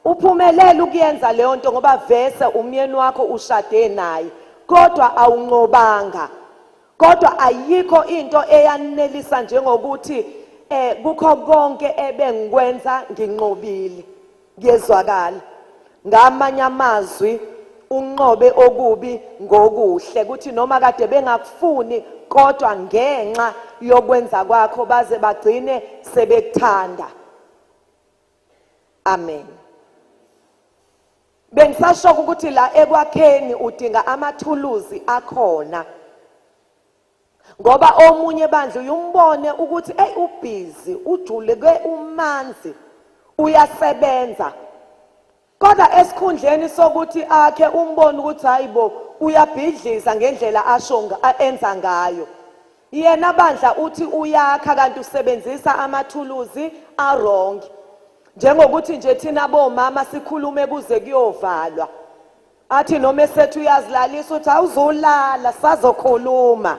Uphumelela ukuyenza leyo nto ngoba vese umyeni wakho ushade naye, kodwa awunqobanga. Kodwa ayikho into eyanelisa njengokuthi kukho konke ebengikwenza nginqobile, kuyezwakala. Ngamanye amazwi, unqobe okubi ngokuhle, kuthi noma kade bengakufuni, kodwa ngenxa yokwenza kwakho baze bagcine sebekuthanda. Amen. Bengisasho ukuthi la ekwakheni udinga amathuluzi akhona, ngoba omunye bandla uyumbone ukuthi ey, ubhizi, ujuleke, umanzi, uyasebenza, kodwa esikhundleni sokuthi akhe, umbone ukuthi hayibo, uyabhidliza ngendlela asho enza ngayo. Yena bandla uthi uyakha, kanti usebenzisa amathuluzi awrong, njengokuthi nje thina bomama sikhulume kuze kuyovalwa, athi noma esethi uyazilalisa, uthi awuzulala, sazokhuluma.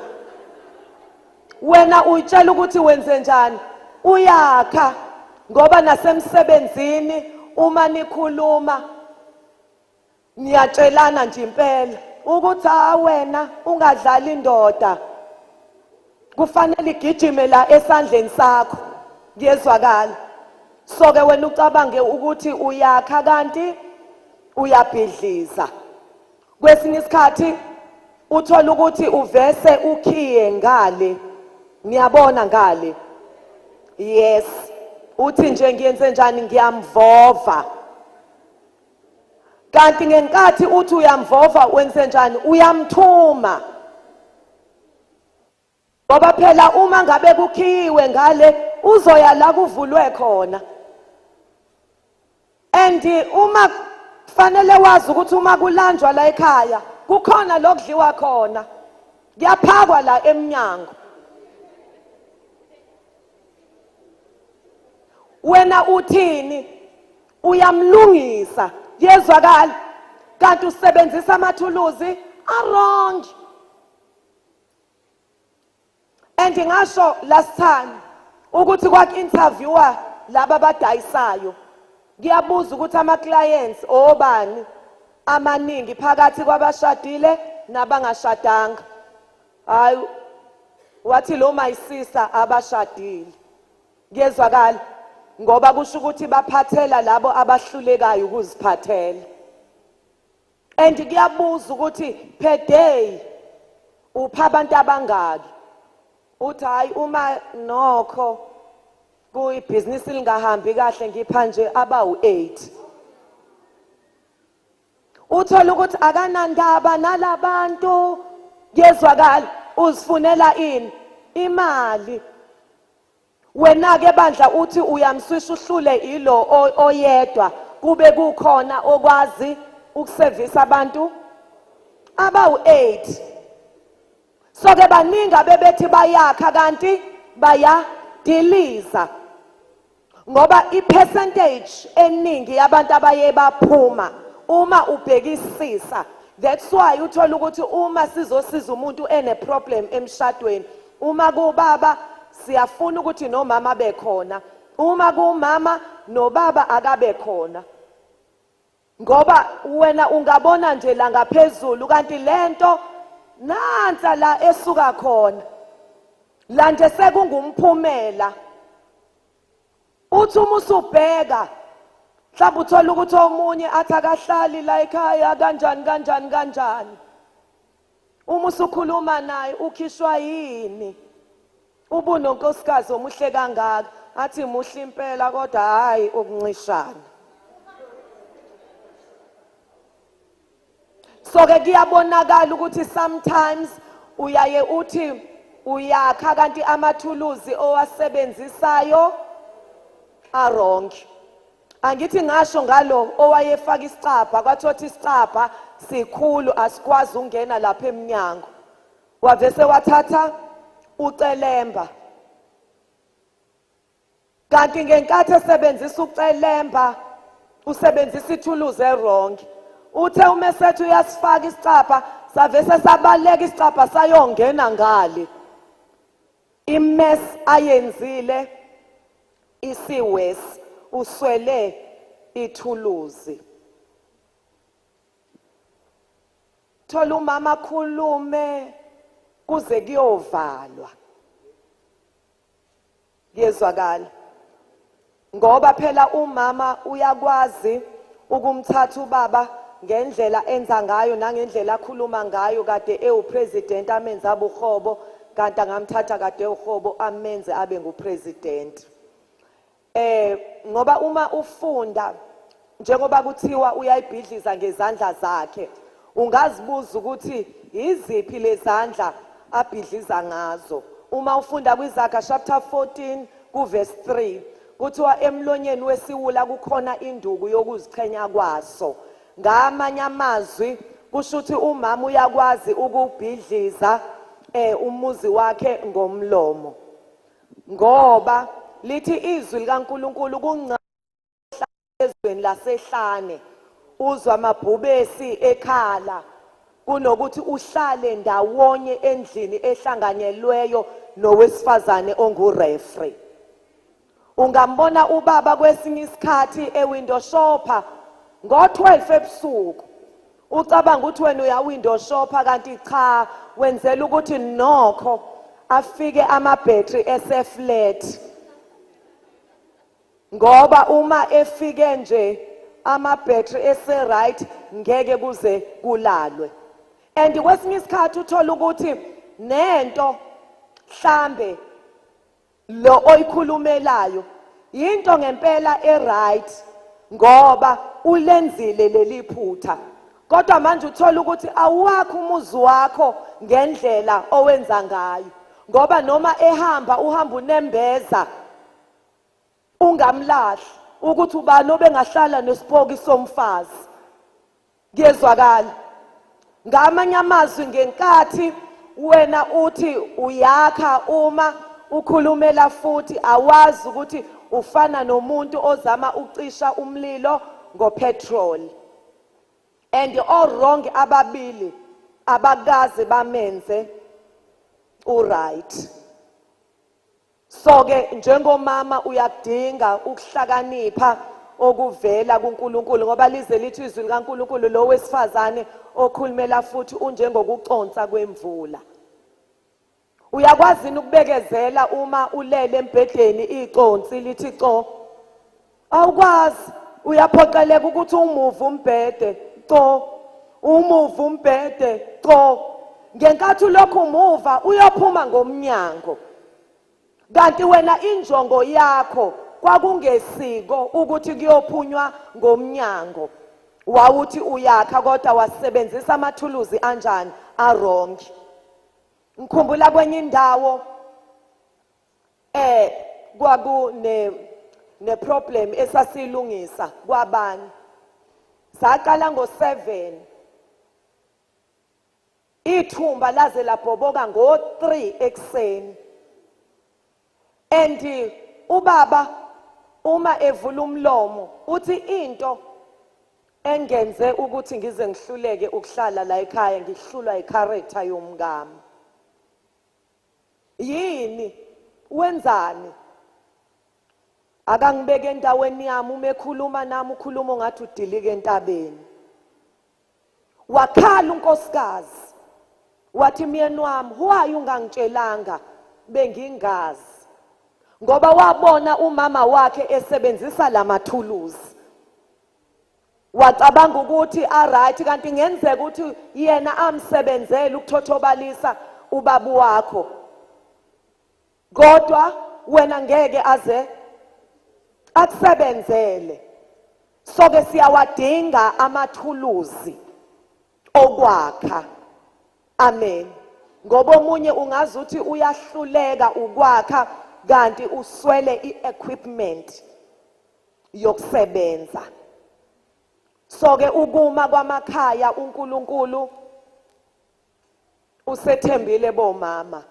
Wena uyitshela ukuthi wenze njani? Uyakha. Ngoba nasemsebenzini uma nikhuluma, niyatshelana nje impela ukuthi ha, wena ungadlali indoda, kufanele igijime la esandleni sakho, kuyezwakala. So ke wena ucabange ukuthi uyakha, kanti uyabhidliza. Kwesinye isikhathi uthola ukuthi uvese ukhiye ngale, ngiyabona ngale, yes, uthi nje ngiyenze njani? Ngiyamvova. Kanti ngenkathi uthi uyamvova, wenze njani? Uyamthuma, ngoba phela uma ngabe kukhiyiwe ngale, uzoya la kuvulwe khona. And uma kufanele wazi ukuthi uma kulanjwa la ekhaya, kukhona lokudliwa khona, kuyaphakwa la eminyango. Wena uthini? Uyamlungisa, kuyezwakala, kanti usebenzisa amathuluzi awrong. And ngasho last time ukuthi kwaku-interviewer laba abadayisayo, kuyabuza ukuthi ama-clients obani amaningi phakathi kwabashadile nabangashadanga. Hayi, Wathi lo my sister abashadile. Kuyezwakala ngoba kusho ukuthi baphathela labo abahlulekayo ukuziphathela. And kuyabuza ukuthi per day upha abantu abangaki? Uthi hayi, uma nokho kuyibhizinisi lingahambi kahle ngipha nje abawu-8. Uthola ukuthi akanandaba nalabantu, kuyezwakala, uzifunela ini? Imali. Wena ke bandla uthi uyamswisha uhlule ilo oyedwa, kube kukhona okwazi ukusevisa abantu abawu-8. So ke baningi abebethi bayakha kanti bayadiliza, ngoba i-percentage eningi yabantu abaye baphuma uma ubhekisisa. That's why uthola ukuthi uma sizosiza umuntu ene problem emshadweni, uma kubaba siyafuna ukuthi nomama bekhona, uma kumama nobaba akabe khona, ngoba wena ungabona nje la ngaphezulu kanti lento nansa la esuka khona, la nje sekungumphumela. Uthi uma usubheka mhlawumbe uthola ukuthi omunye athi akahlali la ekhaya kanjani kanjani kanjani, uma usukhuluma naye ukhishwa yini, ubunonkosikazi omuhle kangaka, athi muhle impela kodwa hayi ukuncishana. So ke kuyabonakala ukuthi sometimes uyaye uthi uyakha kanti amathuluzi owasebenzisayo a-wrong. Angithi ngasho ngalo owayefaka isicabha, kwathiwa isicabha sikhulu asikwazi ukungena lapha emnyango, wavese wathatha ucelemba, kanti ngenkathi esebenzisa ucelemba usebenzisa ithuluzi e-wrong. Uthe uma esethi uyasifaka isicabha, savese sabaleka isicabha sayongena ngale. I-mess ayenzile isiwesi, uswele ithuluzi. Thola umama akhulume kuze kuyovalwa, kuyezwakala, ngoba phela umama uyakwazi ukumthatha ubaba ngendlela enza ngayo nangendlela akhuluma ngayo. Kade ewu-president amenze abuhobo, kanti angamthatha kade ewuhobo amenze abe ngu-president. Ngoba uma ufunda njengoba kuthiwa uyayibhidliza ngezandla zakhe, ungazibuza ukuthi iziphi lezandla abhidliza ngazo. Uma ufunda kwiZaga chapter 14 ku-verse 3, kuthiwa emlonyeni wesiwula kukhona induku yokuziqhenya kwaso. Ngamanye amazwi kusho ukuthi umama uyakwazi ukubhidliza umuzi wakhe ngomlomo, ngoba lithi izwi likaNkuluNkulu kungcono ezweni lasehlane uzwa amabhubesi ekhala kunokuthi uhlale ndawonye endlini ehlanganyelweyo nowesifazane ongu-referee. Ungambona ubaba kwesinye isikhathi e-window shopper ngo-12 ebusuku, ucabanga ukuthi wena uya-window shopper, kanti cha, wenzela ukuthi nokho afike ama-battery ese-flat, ngoba uma efike nje ama-battery ese-right ngeke kuze kulalwe. And kwesinye isikhathi uthola ukuthi nento mhlambe lo oyikhulumelayo into ngempela e-right, ngoba ulenzile leli phutha, kodwa manje uthola ukuthi awakho umuzi wakho ngendlela owenza ngayo, ngoba noma ehamba uhamba unembeza ungamlahli ukuthi ubani obengahlala nesipoki somfazi. Kuyezwakala. Ngamanye amazwi, ngenkathi wena uthi uyakha, uma ukhulumela futhi awazi ukuthi ufana nomuntu ozama ukucisha umlilo ngo-petrol, and all wrong ababili abakaze bamenze u-right. So ke njengomama uyakudinga ukuhlakanipha okuvela kuNkulunkulu, ngoba lize lithi izwi likaNkulunkulu lo wesifazane okhulumela futhi unjengokuconsa kwemvula. Uyakwazi ukubekezela uma ulele embhedeni iconsi lithi co? Awukwazi, uyaphoqeleka ukuthi umuve umbhede co, umuve umbhede co. Ngenkathi ulokhu umuva uyophuma ngomnyango, kanti wena injongo yakho kwakungesiko ukuthi kuyophunywa ngomnyango. Wawuthi uyakha, kodwa wasebenzisa amathuluzi anjani? A-wrong. Ngikhumbula kwenye indawo kwakune ne-problem esasilungisa kwabanye. Saqala ngo-7, ithumba laze labhoboka ngo-3 ekuseni. And ubaba uma evula umlomo uthi into engenze ukuthi ngize ngihluleke ukuhlala la ekhaya, ngihlulwa i-character yomkami. Yini? Wenzani? Akangibeke endaweni yami, uma ekhuluma nami ukhuluma ngathi udilika entabeni. Wakhala unkosikazi wathi, myeni wami, why ungangitshelanga? Bengingazi. Ngoba wabona umama wakhe esebenzisa lamathuluzi, wacabanga ukuthi a-right, kanti ngenzeka ukuthi yena amsebenzele ukuthothobalisa ubaba wakho, kodwa wena ngeke aze akusebenzele. Soke siyawadinga amathuluzi okwakha. Amen. Ngoba omunye ungazi uthi uyahluleka ukwakha, kanti uswele i-equipment yokusebenza. Soke ukuma kwamakhaya, uNkulunkulu usethembile bomama.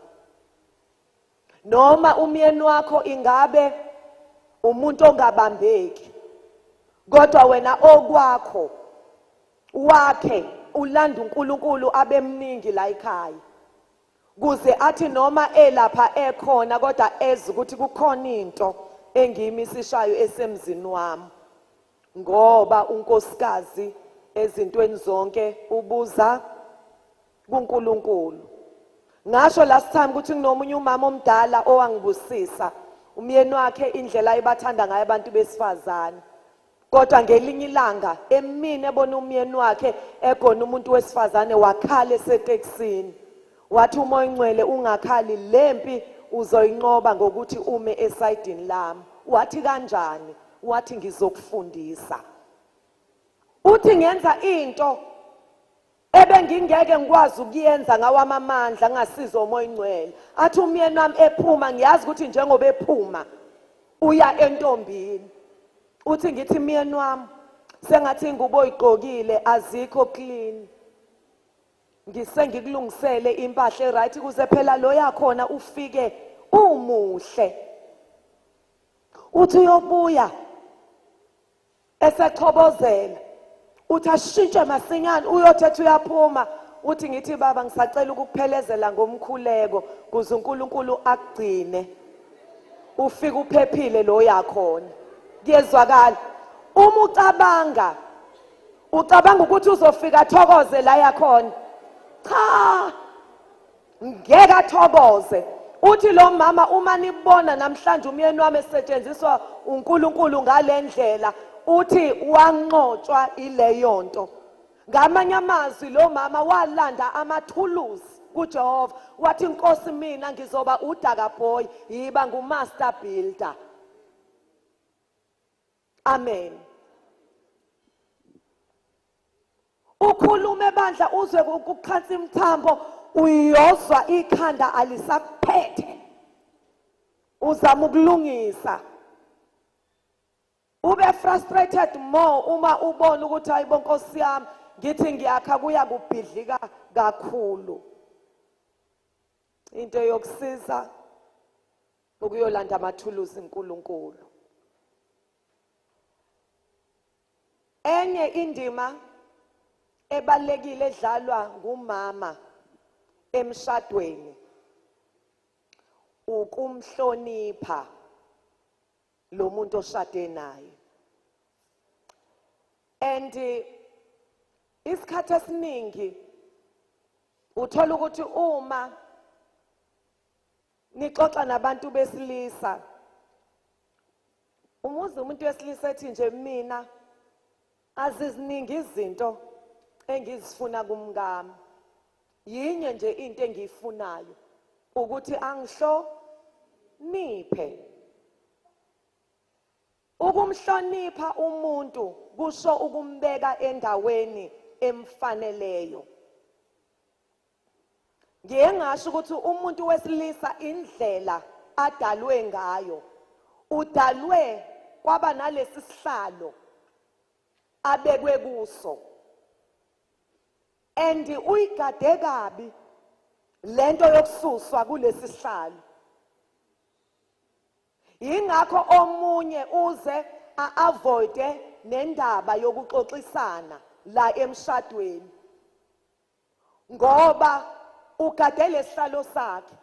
Noma umyeni wakho ingabe umuntu ongabambeki, kodwa wena okwakho wakhe ulanda uNkulunkulu abemningi la ekhaya, kuze athi noma elapha ekhona kodwa eze ukuthi kukhona into engiyimisishayo esemzini wami, ngoba unkosikazi ezintweni zonke ubuza kuNkulunkulu. Ngasho last time ukuthi kunomunye umama omdala owangibusisa, umyeni wakhe indlela ayebathanda ngayo abantu besifazane, kodwa ngelinye ilanga emini ebona umyeni wakhe egona umuntu wesifazane, wakhala esetekisini, wathi uMoya oNgcwele, ungakhali, lempi uzoyinqoba ngokuthi ume esayidini lami. Wathi kanjani? Wathi ngizokufundisa. Uthi ngenza into ebengingeke ngikwazi ukuyenza ngawami amandla ngasiza uMoya oNgcwele. Athi umyeni wami ephuma, ngiyazi ukuthi njengoba ephuma uya entombini. Uthi ngithi, myeni wami, sengathi ingubo oyigqokile azikho clean, ngise ngikulungisele impahla e-right kuze phela lo yakhona ufike umuhle. Uthi uyobuya esechobozela, uthi ashintshe masinyane, uyothetha uyaphuma. Uthi ngithi, baba, ngisacela ukukuphelezela ngomkhuleko kuze uNkulunkulu akugcine ufike uphephile lo yakhona. Kuyezwakala? Uma ucabanga ukuthi uzofika athokoze la yakhona, cha, ngeke athokoze. Uthi lo mama, uma nibona namhlanje umyeni wami esetshenziswa uNkulunkulu ngalendlela, uthi wanqotshwa ileyo nto. Ngamanye amazwi, lo mama walanda amathuluzi kuJehova, wathi, Nkosi, mina ngizoba udaka boy, yiba ngu-master builder. Amen. Ukhulume bandla, uzwe kuqhansa imithambo, uyozwa ikhanda alisakuphethe, uzama ukulungisa, ube frustrated more uma ubona ukuthi hayibo Nkosi yami, ngithi ngiyakha kuya kubhidlika kakhulu. Into yokusiza ukuyolanda amathuluzi uNkulunkulu. Enye indima ebalekile edlalwa ngumama emshadweni ukumhlonipha lo muntu oshade naye. And isikhathi esiningi uthola ukuthi uma Nixoxa nabantu besilisa, umuzi umuntu wesilisa ethi nje, "Mina aziziningi izinto engizifuna kumkami, yinye nje into engiyifunayo, ukuthi angihloniphe." Ukumhlonipha umuntu kusho ukumbeka endaweni emfaneleyo. Ngiye ngasho ukuthi umuntu wesilisa, indlela adalwe ngayo, udalwe kwaba nalesi sihlalo abekwe kuso, and uyigade kabi lento yokususwa kulesi sihlalo. Yingakho omunye uze a-avoide nendaba yokuxoxisana la emshadweni, ngoba ugade lesihlalo sakhe,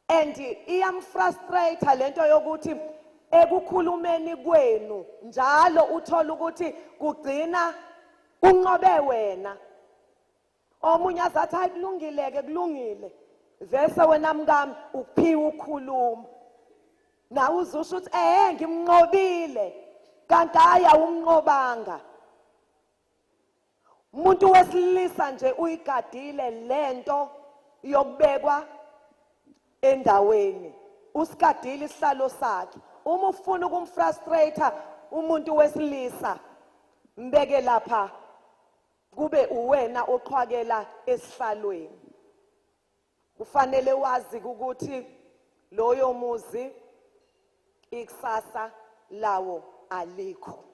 and iyamfrustrate lento yokuthi ekukhulumeni kwenu njalo uthola ukuthi kugcina kunqobe wena. Omunye azathi, "Hayi, kulungile ke, kulungile." Vese wena mkami uphiwe ukukhuluma, nawe uzusho ukuthi, "Ngimnqobile," kanti hayi, awumnqobanga. Umuntu wesilisa nje uyigadile lento yokubekwa endaweni, usigadile isihlalo sakhe. Uma ufuna ukumfrustrate umuntu wesilisa, mbeke lapha, kube uwena oqhwakela esihlalweni. Kufanele wazi ukuthi loyo muzi ikusasa lawo alikho.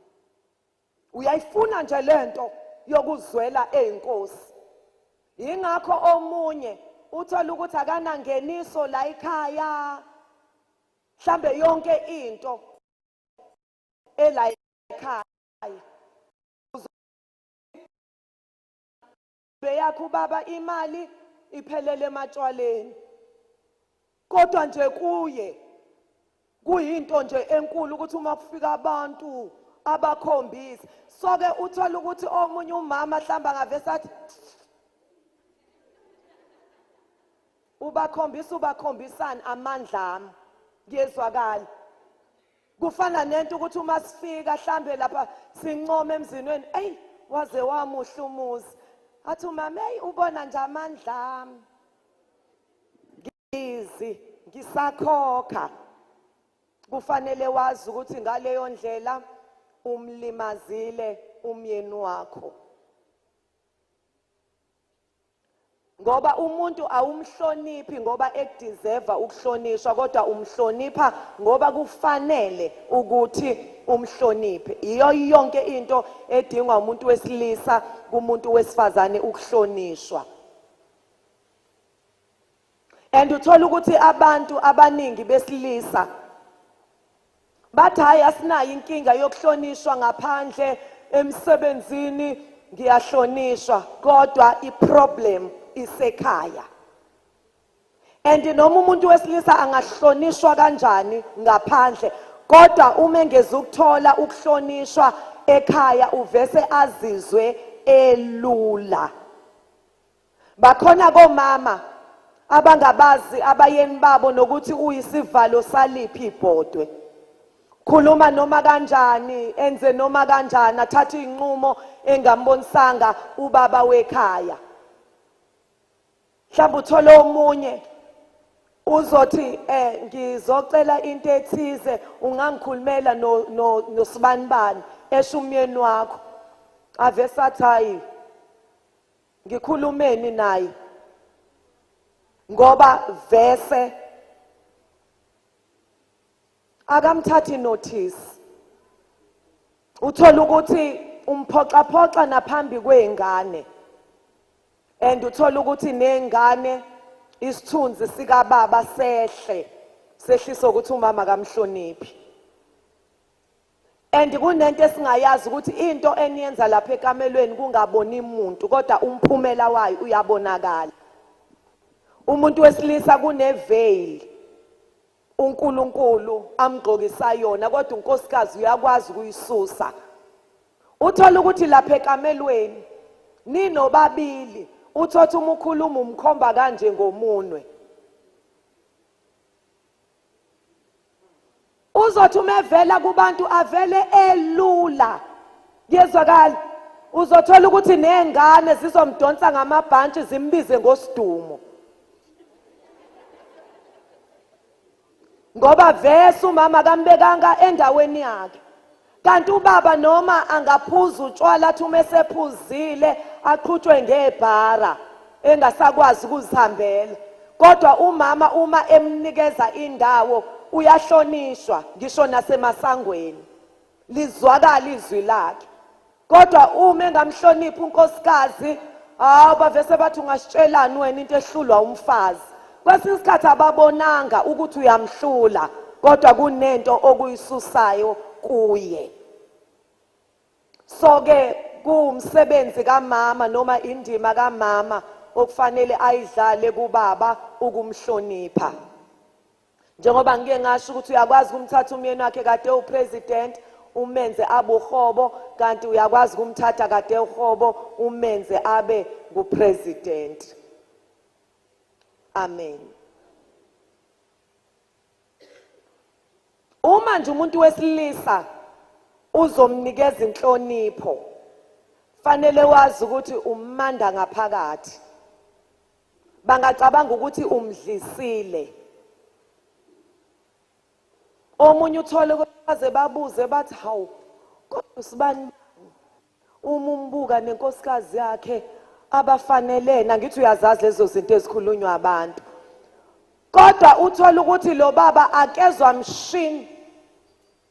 Uyayifuna nje lento yokuzwela eyinkosi. Ingakho omunye uthola ukuthi akanangeniso la ekhaya, mhlambe yonke into ela ekhaya beyakho ubaba, imali iphelele ematshwaleni, kodwa nje kuye kuyinto nje enkulu ukuthi uma kufika abantu abakhombisi. So ke uthola ukuthi omunye umama mhlawumbe angavese athi ubakhombisa, ubakhombisani amandla ami? Kuyezwakala. Kufana nento ukuthi uma sifika hlambe lapha sincome emzini wenu, "Eyi, waze wamuhle umuzi," athi umama, "Eyi, ubona nje amandla ami, ngizi ngisakhokha." Kufanele wazi ukuthi ngaleyo ndlela umlimazile umyeni wakho, ngoba umuntu awumhloniphi ngoba ekudeserve ukuhlonishwa, kodwa umhlonipha ngoba kufanele ukuthi umhloniphe. Iyo yonke into edingwa umuntu wesilisa kumuntu wesifazane, ukuhlonishwa. And uthola ukuthi abantu abaningi besilisa bathi, "Hayi, asinayo inkinga yokuhlonishwa ngaphandle, emsebenzini ngiyahlonishwa," kodwa iproblem isekhaya. And noma umuntu wesilisa angahlonishwa kanjani ngaphandle, kodwa uma engezukuthola ukuhlonishwa ekhaya, uvese azizwe elula. Bakhona komama abangabazi abayeni babo nokuthi uyisivalo saliphi ibhodwe. Khuluma noma kanjani, enze noma kanjani, athathe inqumo engambonisanga ubaba wekhaya. Mhlawumbe uthole omunye uzothi, "Ngizocela into ethize, ungangikhulumela no no nosibanibani?" Esho umyeni wakho, ave sathi, "Hayi, ngikhulumeni naye?" Ngoba vese akamthathi notice. Uthola ukuthi umphoxaphoxa naphambi kwey'ngane, and uthola ukuthi ney'ngane isithunzi sikababa sehle, sehlisa ukuthi umama kamhloniphi. And kunento esingayazi ukuthi into eniyenza lapha ekamelweni kungaboni umuntu, kodwa umphumela wayo uyabonakala. Umuntu wesilisa kuneveil uNkulunkulu amgqokisa yona, kodwa unkosikazi uyakwazi ukuyisusa. Uthola ukuthi lapha ekamelweni ninobabili, uthothi uma ukhuluma umkhomba kanje ngomunwe. Uzothi uma evela kubantu avele elula. Kuyezwakala. Uzothola ukuthi ney'ngane zizomdonsa ngamabhantshi zimbize ngosidumo. Ngoba vese umama kambekanga endaweni yakhe. Kanti ubaba noma angaphuza utshwala athi uma esephuzile aqhutshwe ngebhara engasakwazi ukuzihambela. Kodwa umama uma emnikeza indawo uyahlonishwa ngisho nasemasangweni. Lizwakala izwi lakhe. Kodwa uma engamhloniphi unkosikazi, hawu bavese bathi ungasitshelani wena into ehlulwa umfazi. Kwesinye isikhathi ababonanga ukuthi uyamhlula, kodwa kunento okuyisusayo kuye. So ke kuwumsebenzi kamama noma indima kamama okufanele ayidlale kubaba ukumhlonipha. Njengoba ngike ngasho ukuthi uyakwazi ukumthatha umyeni wakhe kade upresident umenze abe uhobo, kanti uyakwazi ukumthatha kade uhobo umenze abe ngupresident. Amen. Uma nje umuntu wesilisa uzomnikeza inhlonipho, fanele wazi ukuthi umanda ngaphakathi. Bangacabanga ukuthi umdlisile. Omunye uthole baze babuze bathi hawu kodwa sibani uma umbuka nenkosikazi yakhe abafanelene, angithi uyazazi lezo zinto ezikhulunywa abantu. Kodwa uthola ukuthi lo baba akezwa mshini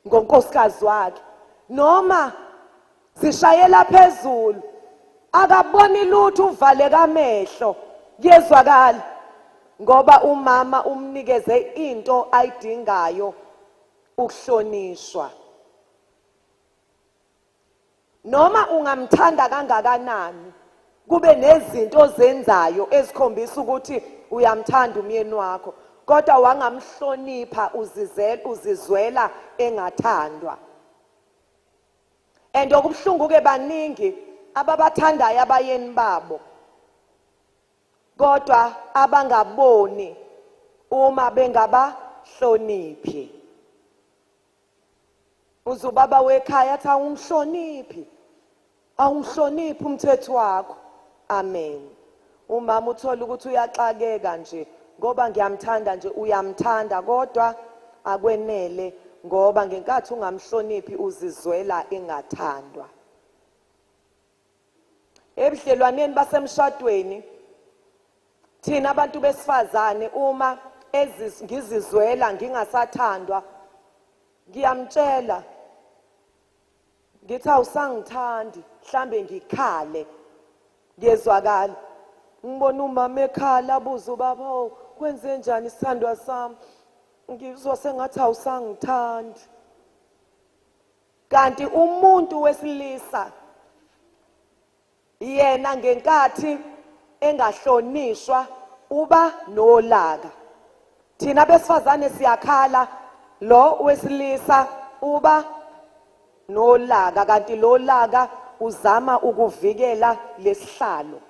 ngonkosikazi wakhe, noma zishayela phezulu akaboni lutho, uvaleka amehlo. Kuyezwakala ngoba umama umnikeze into ayidingayo, ukuhlonishwa. Noma ungamthanda kangakanani, kube nezinto ozenzayo ezikhombisa ukuthi uyamthanda umyeni wakho, kodwa wangamhlonipha, uzizela uzizwela engathandwa. And okubuhlungu ke, baningi ababathandayo abayeni babo, kodwa abangaboni uma bengabahloniphi. Uzubaba wekhaya athi awungihloniphi, awungihloniphi umthetho wakho. Amen. Umama uthola ukuthi uyaxakeka nje ngoba ngiyamthanda nje, uyamthanda kodwa akwenele, ngoba ngenkathi ungamhloniphi uzizwela engathandwa. Ebudlelwaneni basemshadweni thina abantu besifazane, uma ngizizwela ngingasathandwa, ngiyamtshela ngithi awusangithandi, mhlambe ngikhale, ngiyezwakala. Ngibona umama ekhala, abuze ubaba, oh kwenze njani isithandwa sami, ngizwa sengathi awusangithandi. Kanti umuntu wesilisa yena ngenkathi engahlonishwa uba nolaka. Thina besifazane siyakhala, lo wesilisa uba nolaka, kanti lo laka uzama ukuvikela lesihlalo.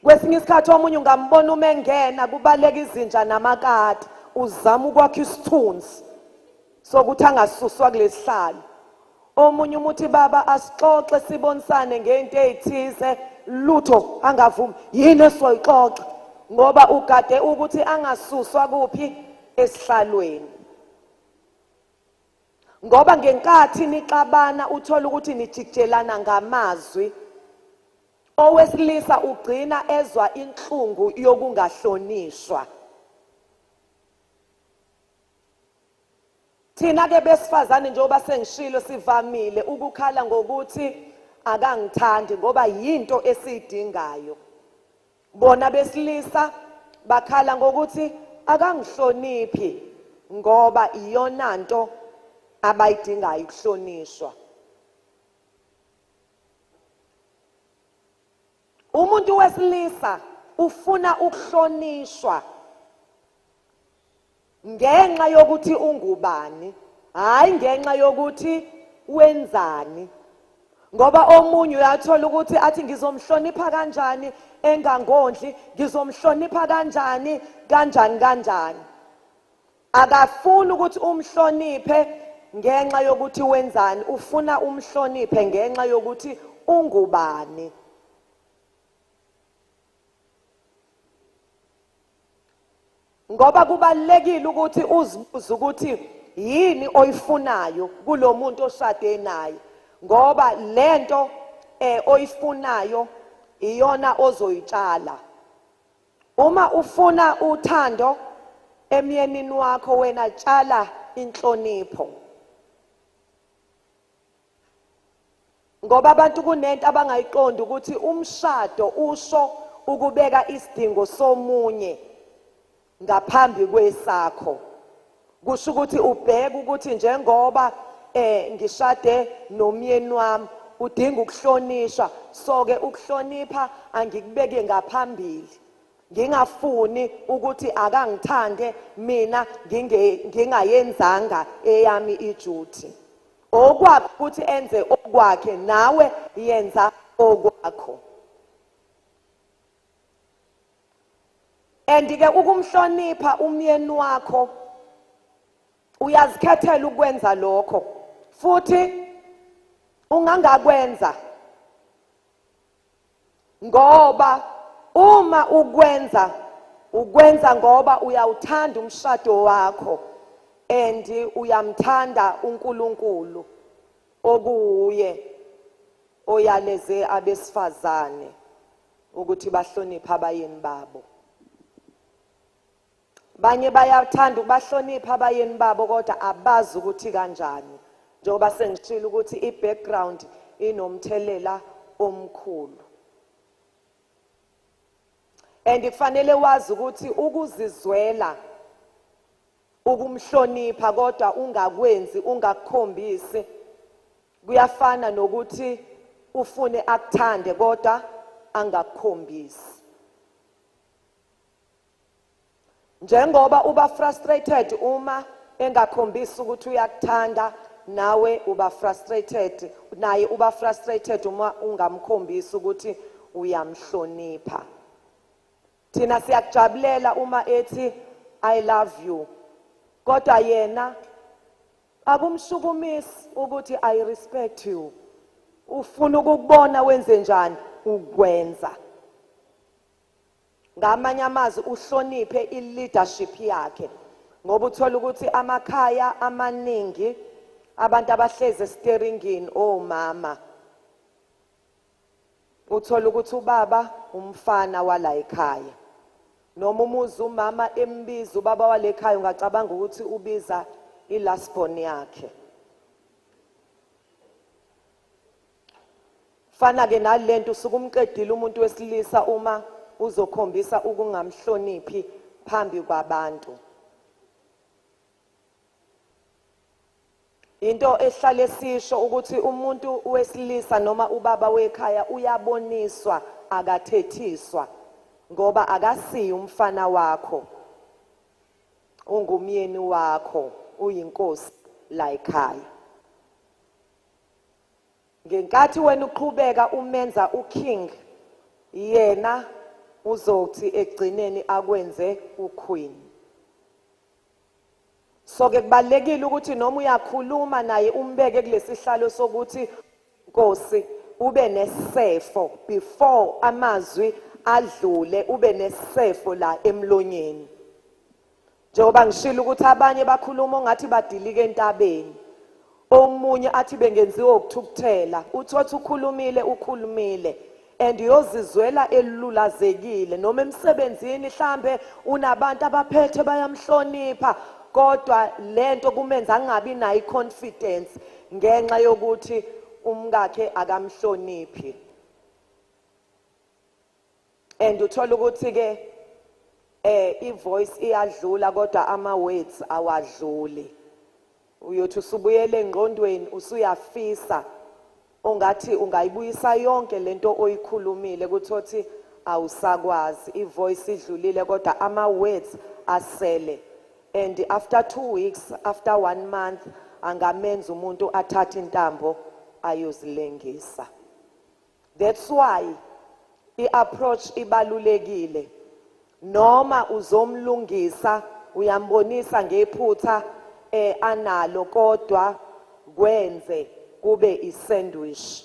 Kwesinye isikhathi omunye ungambona uma engena kubaleka izinja namakati, uzama ukwakha isithunzi sokuthi angasuswa kulesihlalo. Omunye umuthi baba asixoxe sibonisane ngento ezithize, lutho angavumi, yini esoyixoxa, ngoba ugade ukuthi angasuswa kuphi esihlalweni. Ngoba ngenkathi nixabana uthola ukuthi nijikijelana ngamazwi, owesilisa ugcina ezwa inhlungu yokungahlonishwa. Thina ke besifazane, njengoba sengishilo, sivamile ukukhala ngokuthi akangithandi, ngoba yinto esiyidingayo. Bona besilisa bakhala ngokuthi akangihloniphi, ngoba iyona nto abayidingayo, ukuhlonishwa. Umuntu wesilisa ufuna ukuhlonishwa ngenxa yokuthi ungubani, hayi ngenxa yokuthi wenzani. Ngoba omunye uyathola ukuthi athi ngizomhlonipha kanjani engangondli, ngizomhlonipha kanjani kanjani kanjani. Akafuni ukuthi umhloniphe ngenxa yokuthi wenzani, ufuna umhloniphe ngenxa yokuthi ungubani. Ngoba kubalulekile ukuthi uzibuze ukuthi yini oyifunayo kulomuntu oshade naye, ngoba lento oyifunayo iyona ozoyitshala. Uma ufuna uthando emyenini wakho, wena tshala inhlonipho. Ngoba abantu kunento abangayiqondi ukuthi umshado usho ukubeka isidingo somunye ngaphambi kwesakho. Kusho ukuthi ubheke ukuthi njengoba ngishade nomyeni wami udinga ukuhlonishwa, so ke ukuhlonipha angikubeke ngaphambili, ngingafuni ukuthi akangithande mina ngingayenzanga eyami iduty. Okwakho ukuthi enze okwakhe, nawe yenza okwakho. And ke ukumhlonipha umyeni wakho uyazikhethela ukwenza lokho, futhi ungangakwenza, ngoba uma ukwenza ukwenza ngoba uyawuthanda umshado wakho and uyamthanda uNkulunkulu okuwuye oyaleze abesifazane ukuthi bahloniphe abayeni babo. Banye bayathanda ukubahlonipha abayeni babo kodwa abazi ukuthi kanjani, njengoba sengishilo ukuthi i-background inomthelela omkhulu. And kufanele wazi ukuthi ukuzizwela ukumhlonipha kodwa ungakwenzi, ungakukhombisi, kuyafana nokuthi ufune akuthande kodwa angakukhombisi. Njengoba uba frustrated uma engakhombisi ukuthi uyakuthanda, nawe uba frustrated, naye uba frustrated uma ungamkhombisi ukuthi uyamhlonipha. Thina siyakujabulela uma ethi I love you, kodwa yena akumshukumisi ukuthi I respect you. Ufuna ukukubona wenze njani? Ukwenza. Ngamanye amazwi uhloniphe i-leadership yakhe, ngoba uthola ukuthi amakhaya amaningi abantu abahlezi esiteringini omama, uthola ukuthi ubaba umfana wala ekhaya, noma umuzi umama embiza ubaba wale ekhaya, ungacabanga ukuthi ubiza i-last born yakhe. Fana ke nalento usukumqedile umuntu wesilisa uma uzokhombisa ukungamhloniphi phambi kwabantu. Into ehlale sisho ukuthi umuntu wesilisa noma ubaba wekhaya uyaboniswa, akathethiswa, ngoba akasiyi umfana wakho, ungumyeni wakho, uyinkosi la ekhaya. Ngenkathi wena uqhubeka umenza uking, yena uzothi ekugcineni akwenze uqueen. So ke kubalekile ukuthi noma uyakhuluma naye umbeke kulesihlalo sokuthi Nkosi, ube nesefo before amazwi adlule, ube nesefo la emlonyeni. Njengoba ngishilo ukuthi abanye bakhuluma ongathi badilika entabeni, omunye athi bengenziwa ukuthukuthela, uthothi ukhulumile ukhulumile and uyozizwela elulazekile, noma emsebenzini mhlambe unabantu abaphethe bayamhlonipha, kodwa lento kumenza angabi nayo i-confidence ngenxa yokuthi umkakhe akamhloniphi. And uthola ukuthi ke i-voice iyadlula kodwa ama words awadluli. Uyothi usubuyele engqondweni usuyafisa ongathi ungayibuyisa yonke lento oyikhulumile, kuthothi awusakwazi, i-voice idlulile kodwa ama words asele. And after 2 weeks, after 1 month, angamenza umuntu athathe intambo ayozilengisa. That's why i-approach ibalulekile. Noma uzomlungisa, Uyambonisa ngephutha analo, kodwa kwenze kube isandwich.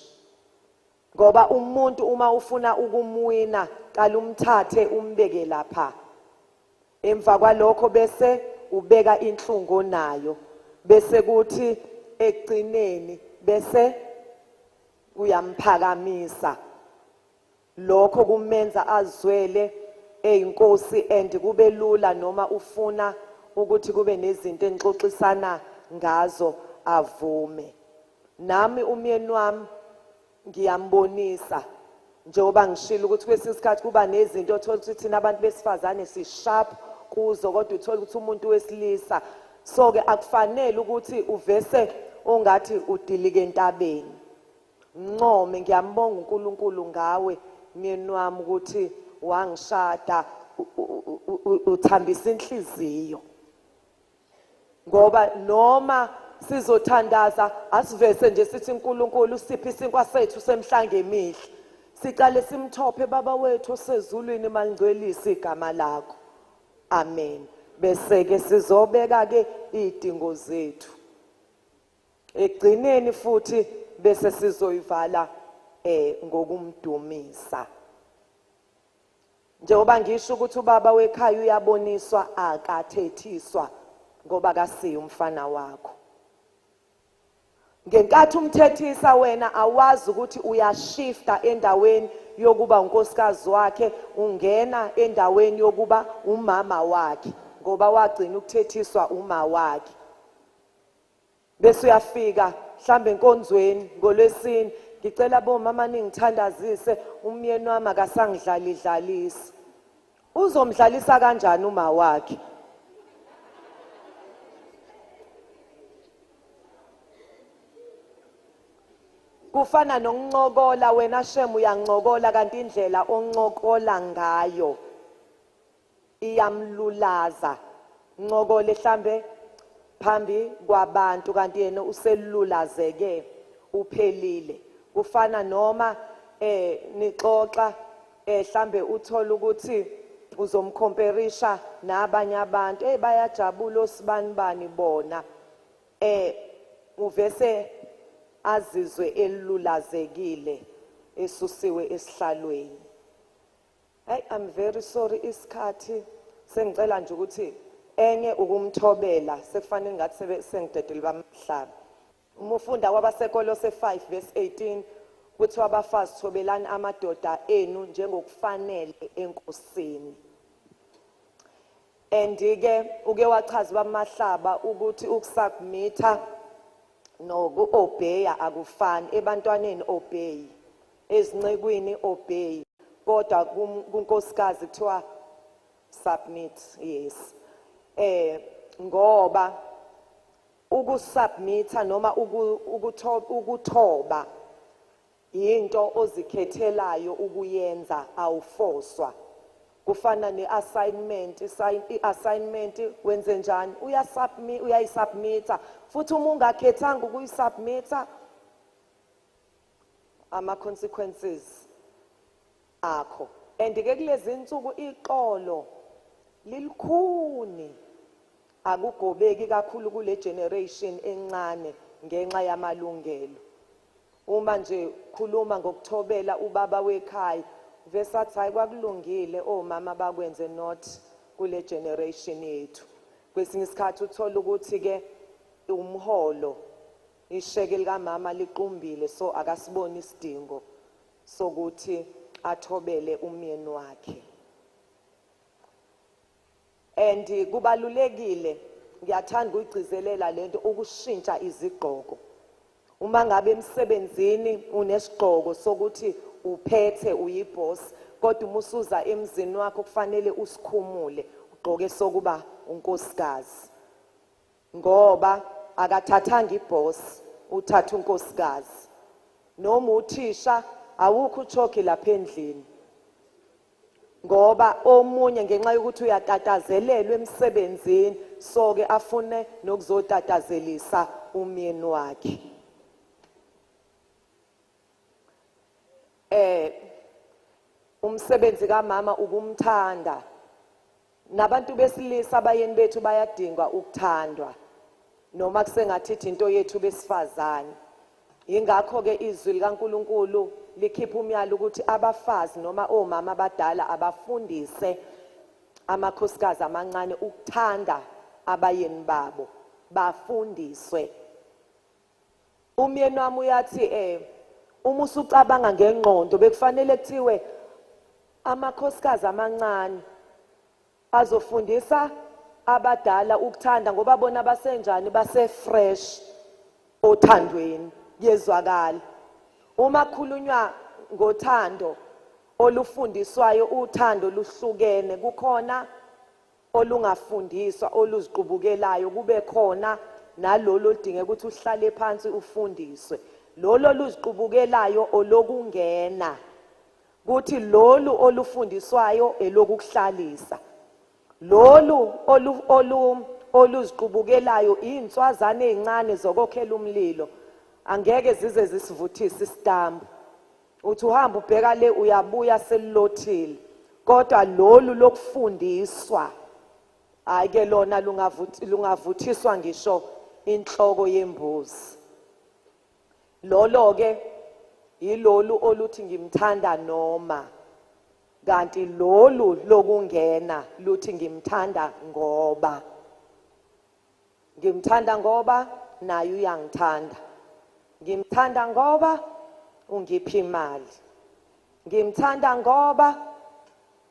Ngoba umuntu uma ufuna ukumwina, qala umthathe umbeke lapha. Emva kwalokho bese ubeka inhlungu nayo, bese kuthi ekugcineni bese uyamphakamisa. Lokho kumenza azwele eyinkosi, and kube lula noma ufuna ukuthi kube nezinto enixoxisana ngazo avume. Nami umyeni wami ngiyambonisa, njengoba ngishilo ukuthi kwesinye isikhathi kuba nezinto othola ukuthi thina abantu besifazane si-sharp kuzo, kodwa uthola ukuthi umuntu wesilisa, so-ke akufanele ukuthi uvese ungathi udilike entabeni. Ncome, ngiyambonga uNkulunkulu ngawe myeni wami ukuthi wangishada, uthambisa inhliziyo. Ngoba noma sizothandaza asivese nje sithi uNkulunkulu usiphe isinkwa sethu semhlange emihle, sicale simthophe, Baba wethu osezulwini, malingcwelise igama lakho, amen. Bese ke sizobeka ke izidingo zethu ekugcineni, futhi bese sizoyivala ngokumdumisa. Njengoba ngisho ukuthi ubaba wekhaya uyaboniswa, akathethiswa, ngoba kasiye umfana wakho. Ngenkathi umthethisa wena awazi ukuthi uyashifta endaweni yokuba unkosikazi wakhe, ungena endaweni yokuba umama wakhe, ngoba wagcina ukuthethiswa uma wakhe. Bese uyafika mhlambe enkonzweni ngolwesine, ngicela bomama ningithandazise, umyeni wami akasangidlali dlalisi. Uzomdlalisa kanjani uma wakhe? Kufana nokuncokola, wena shem uyancokola, kanti indlela oncokola ngayo iyamlulaza. Ncokole mhlambe phambi kwabantu, kanti yena uselulazeke uphelile. Kufana noma nixoxa, mhlambe uthola ukuthi uzomcomparisha nabanye abantu, bayajabula osibanibani bona, uvese azizwe elulazekile esusiwe esihlalweni. Hey, I'm very sorry, isikhathi sengicela nje ukuthi enye ukumthobela, sekufanele ngathi sengidedele bamhlaba. Uma ufunda kwabaseKolose 5 verse 18, kuthiwa abafazi thobelani amadoda enu njengokufanele enkosini. And ke uke wachaza bamahlaba ukuthi ukusubmitha noku-obeya akufani. Ebantwaneni obey, ezincekwini obey, kodwa kunkosikazi kuthiwa submit. Yes, ngoba ukusubmitha noma ukuthoba into ozikhethelayo ukuyenza, awufoswa. Kufana ne-assignment, i-assignment wenze njani? Uyasubmit, uyayisubmitha. Futhi uma ungakhethanga ukuyisubmitha, ama consequences akho. And ke kulezi insuku iqolo lilikhuni, akugobeki kakhulu kule generation encane ngenxa yamalungelo. Uma nje khuluma ngokuthobela ubaba wekhaya, vese athi hayi kwakulungile omama bakwenze, not kule generation yethu. Kwesinye isikhathi uthola ukuthi ke umholo, isheke likamama liqumbile, so akasiboni isidingo sokuthi athobele umyeni wakhe. And kubalulekile, ngiyathanda ukuyigcizelela lento, ukushintsha izigqoko. Uma ngabe emsebenzini unesigqoko sokuthi uphethe uyiboss, kodwa uma usuza emzini wakho kufanele usikhumule, ugqoke sokuba unkosikazi, ngoba akathathanga iboss, uthatha unkosikazi. Noma uthisha, awukho uchoki lapha endlini, ngoba omunye ngenxa yokuthi uyatatazelelwa emsebenzini, soke afune nokuzotatazelisa umyeni wakhe. Umsebenzi kamama ukumthanda Nabantu besilisa abayeni bethu bayadingwa ukuthandwa, noma kusengathithi into yethu besifazane. Yingakho-ke izwi likaNkulunkulu likhipha umyalo ukuthi abafazi noma omama abadala abafundise amakhosikazi amancane ukuthanda abayeni babo, bafundiswe. Umyeni wami uyathi uma usucabanga ngengqondo bekufanele kuthiwe amakhosikazi amancane azofundisa abadala ukuthanda, ngoba bona basenjani, base-fresh othandweni. Kuyezwakala uma kukhulunywa ngothando olufundiswayo, uthando luhlukene. Kukhona olungafundiswa oluziqubukelayo, kube khona nalolu oludingeka ukuthi uhlale phansi ufundiswe. Lolo oluziqubukelayo olokungena, kuthi lolu olufundiswayo elokukuhlalisa. Lolu oluziqubukelayo iy'nswazane ey'ncane zokokhela umlilo, angeke zize zisivuthise isitambu. Uthi uhamba ubheka le uyabuya selilothile. Kodwa lolu lokufundiswa, hhayi ke lona lungavuthiswa ngisho inhloko yembuzi. Lolo-ke yilolu oluthi ngimthanda noma, kanti lolu lokungena luthi ngimthanda ngoba. Ngimthanda ngoba naye uyangithanda. Ngimthanda ngoba ungipha imali. Ngimthanda ngoba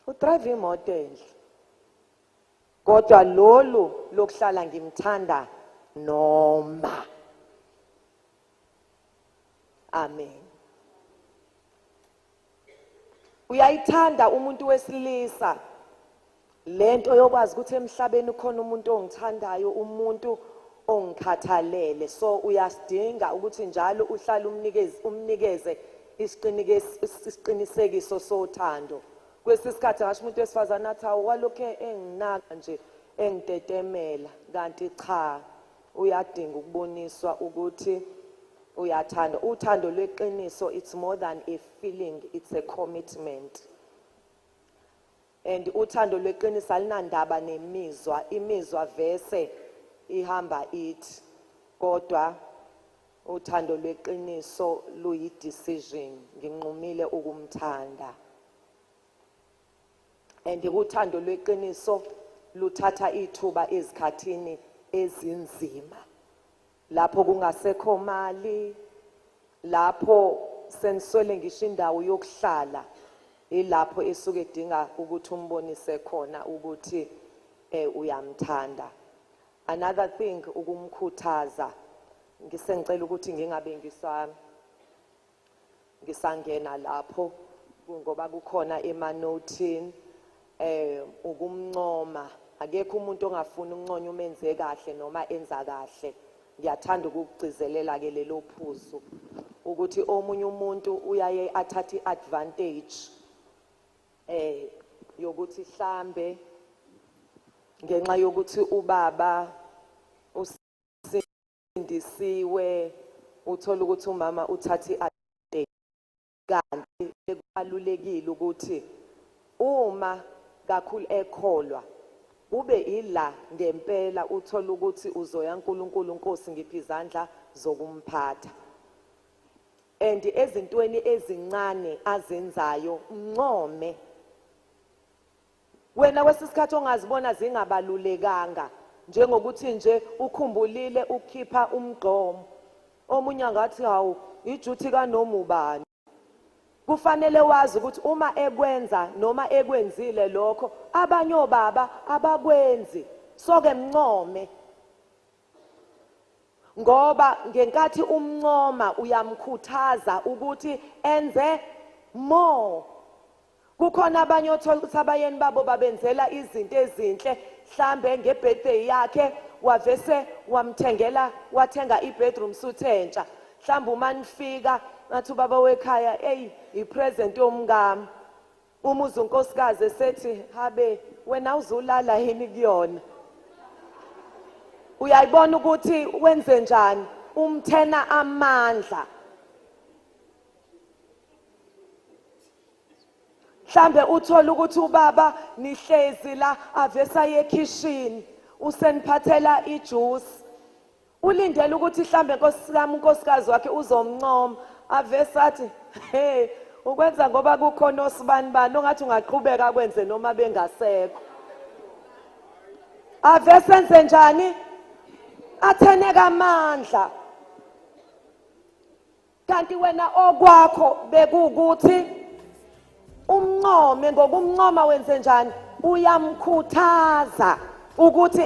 udrive imoto enhle. Kodwa lolu lokuhlala ngimthanda noma. Amen. Uyayithanda umuntu wesilisa lento yokwazi ukuthi emhlabeni ukhona umuntu ongithandayo, umuntu ongikhathalele. So uyasidinga ukuthi njalo uhlale umnikeze isiqinisekiso sothando. Kwesinye isikhathi ngasho umuntu wesifazane athi awu walokhu enginaka nje engitetemela, kanti cha, uyadinga ukuboniswa ukuthi uyathanda. Uthando lweqiniso, it's more than a feeling, it's a commitment. And uthando lweqiniso alinandaba nemizwa, imizwa vese ihamba ithi, kodwa uthando lweqiniso luyi decision, nginqumile ukumthanda. And uthando lweqiniso luthatha ithuba ezikhathini ezinzima, lapho kungasekho mali, lapho seniswele ngisho indawo yokuhlala, ilapho esuke edinga ukuthi umbonise khona ukuthi uyamthanda. Another thing, ukumkhuthaza. Ngisengicela ukuthi ngingabe ngisangena lapho ngoba kukhona emanothini, ukumncoma. Akekho umuntu ongafuni ukunconya umenze kahle noma enza kahle. Ngiyathanda ukugcizelela ke lelo phuzu ukuthi omunye umuntu uyaye athathe i-advantage yokuthi hlambe ngenxa yokuthi ubaba usindisiwe, uthola ukuthi umama uthathe i-advantage. Kanti kubalulekile ukuthi uma kakhulu ekholwa kube ila ngempela uthola ukuthi uzoya uNkulunkulu, Nkosi ngiphi izandla zokumphatha. And ezintweni ezincane azenzayo mncome. Wena kwesikhathi ongazibona zingabalulekanga, njengokuthi nje ukhumbulile ukukhipha umgqomo, omunye angathi hawu ijuthi kanoma ubani. Kufanele wazi ukuthi uma ekwenza noma ekwenzile lokho, abanye obaba abakwenzi, soke mncome. Ngoba ngenkathi umncoma uyamkhuthaza ukuthi enze more. Kukhona abanye othola ukuthi abayeni babo babenzela izinto ezinhle, mhlambe ngebirthday yakhe wavese wamthengela, wathenga i-bedroom suite entsha. Mhlambe uma nifika ngathi ubaba wekhaya, hey, i-present yomngami. Uma uze unkosikazi esethi habe wena uzulala yini kuyona, uyayibona ukuthi wenze njani, umthena amandla. Mhlambe uthola ukuthi ubaba nihlezi la avesa yekhishini useniphathela ijuice, ulindele ukuthi mhlambe nkosi yami unkosikazi wakhe uzomncoma, avese athi hey, ukwenza ngoba kukhona osibani bani ongathi ungaqhubeka kwenze noma bengasekho. Avese enze njani? Atheneka amandla. Kanti wena okwakho bekuwukuthi umncome, ngokumncoma wenze njani? Uyamkhuthaza ukuthi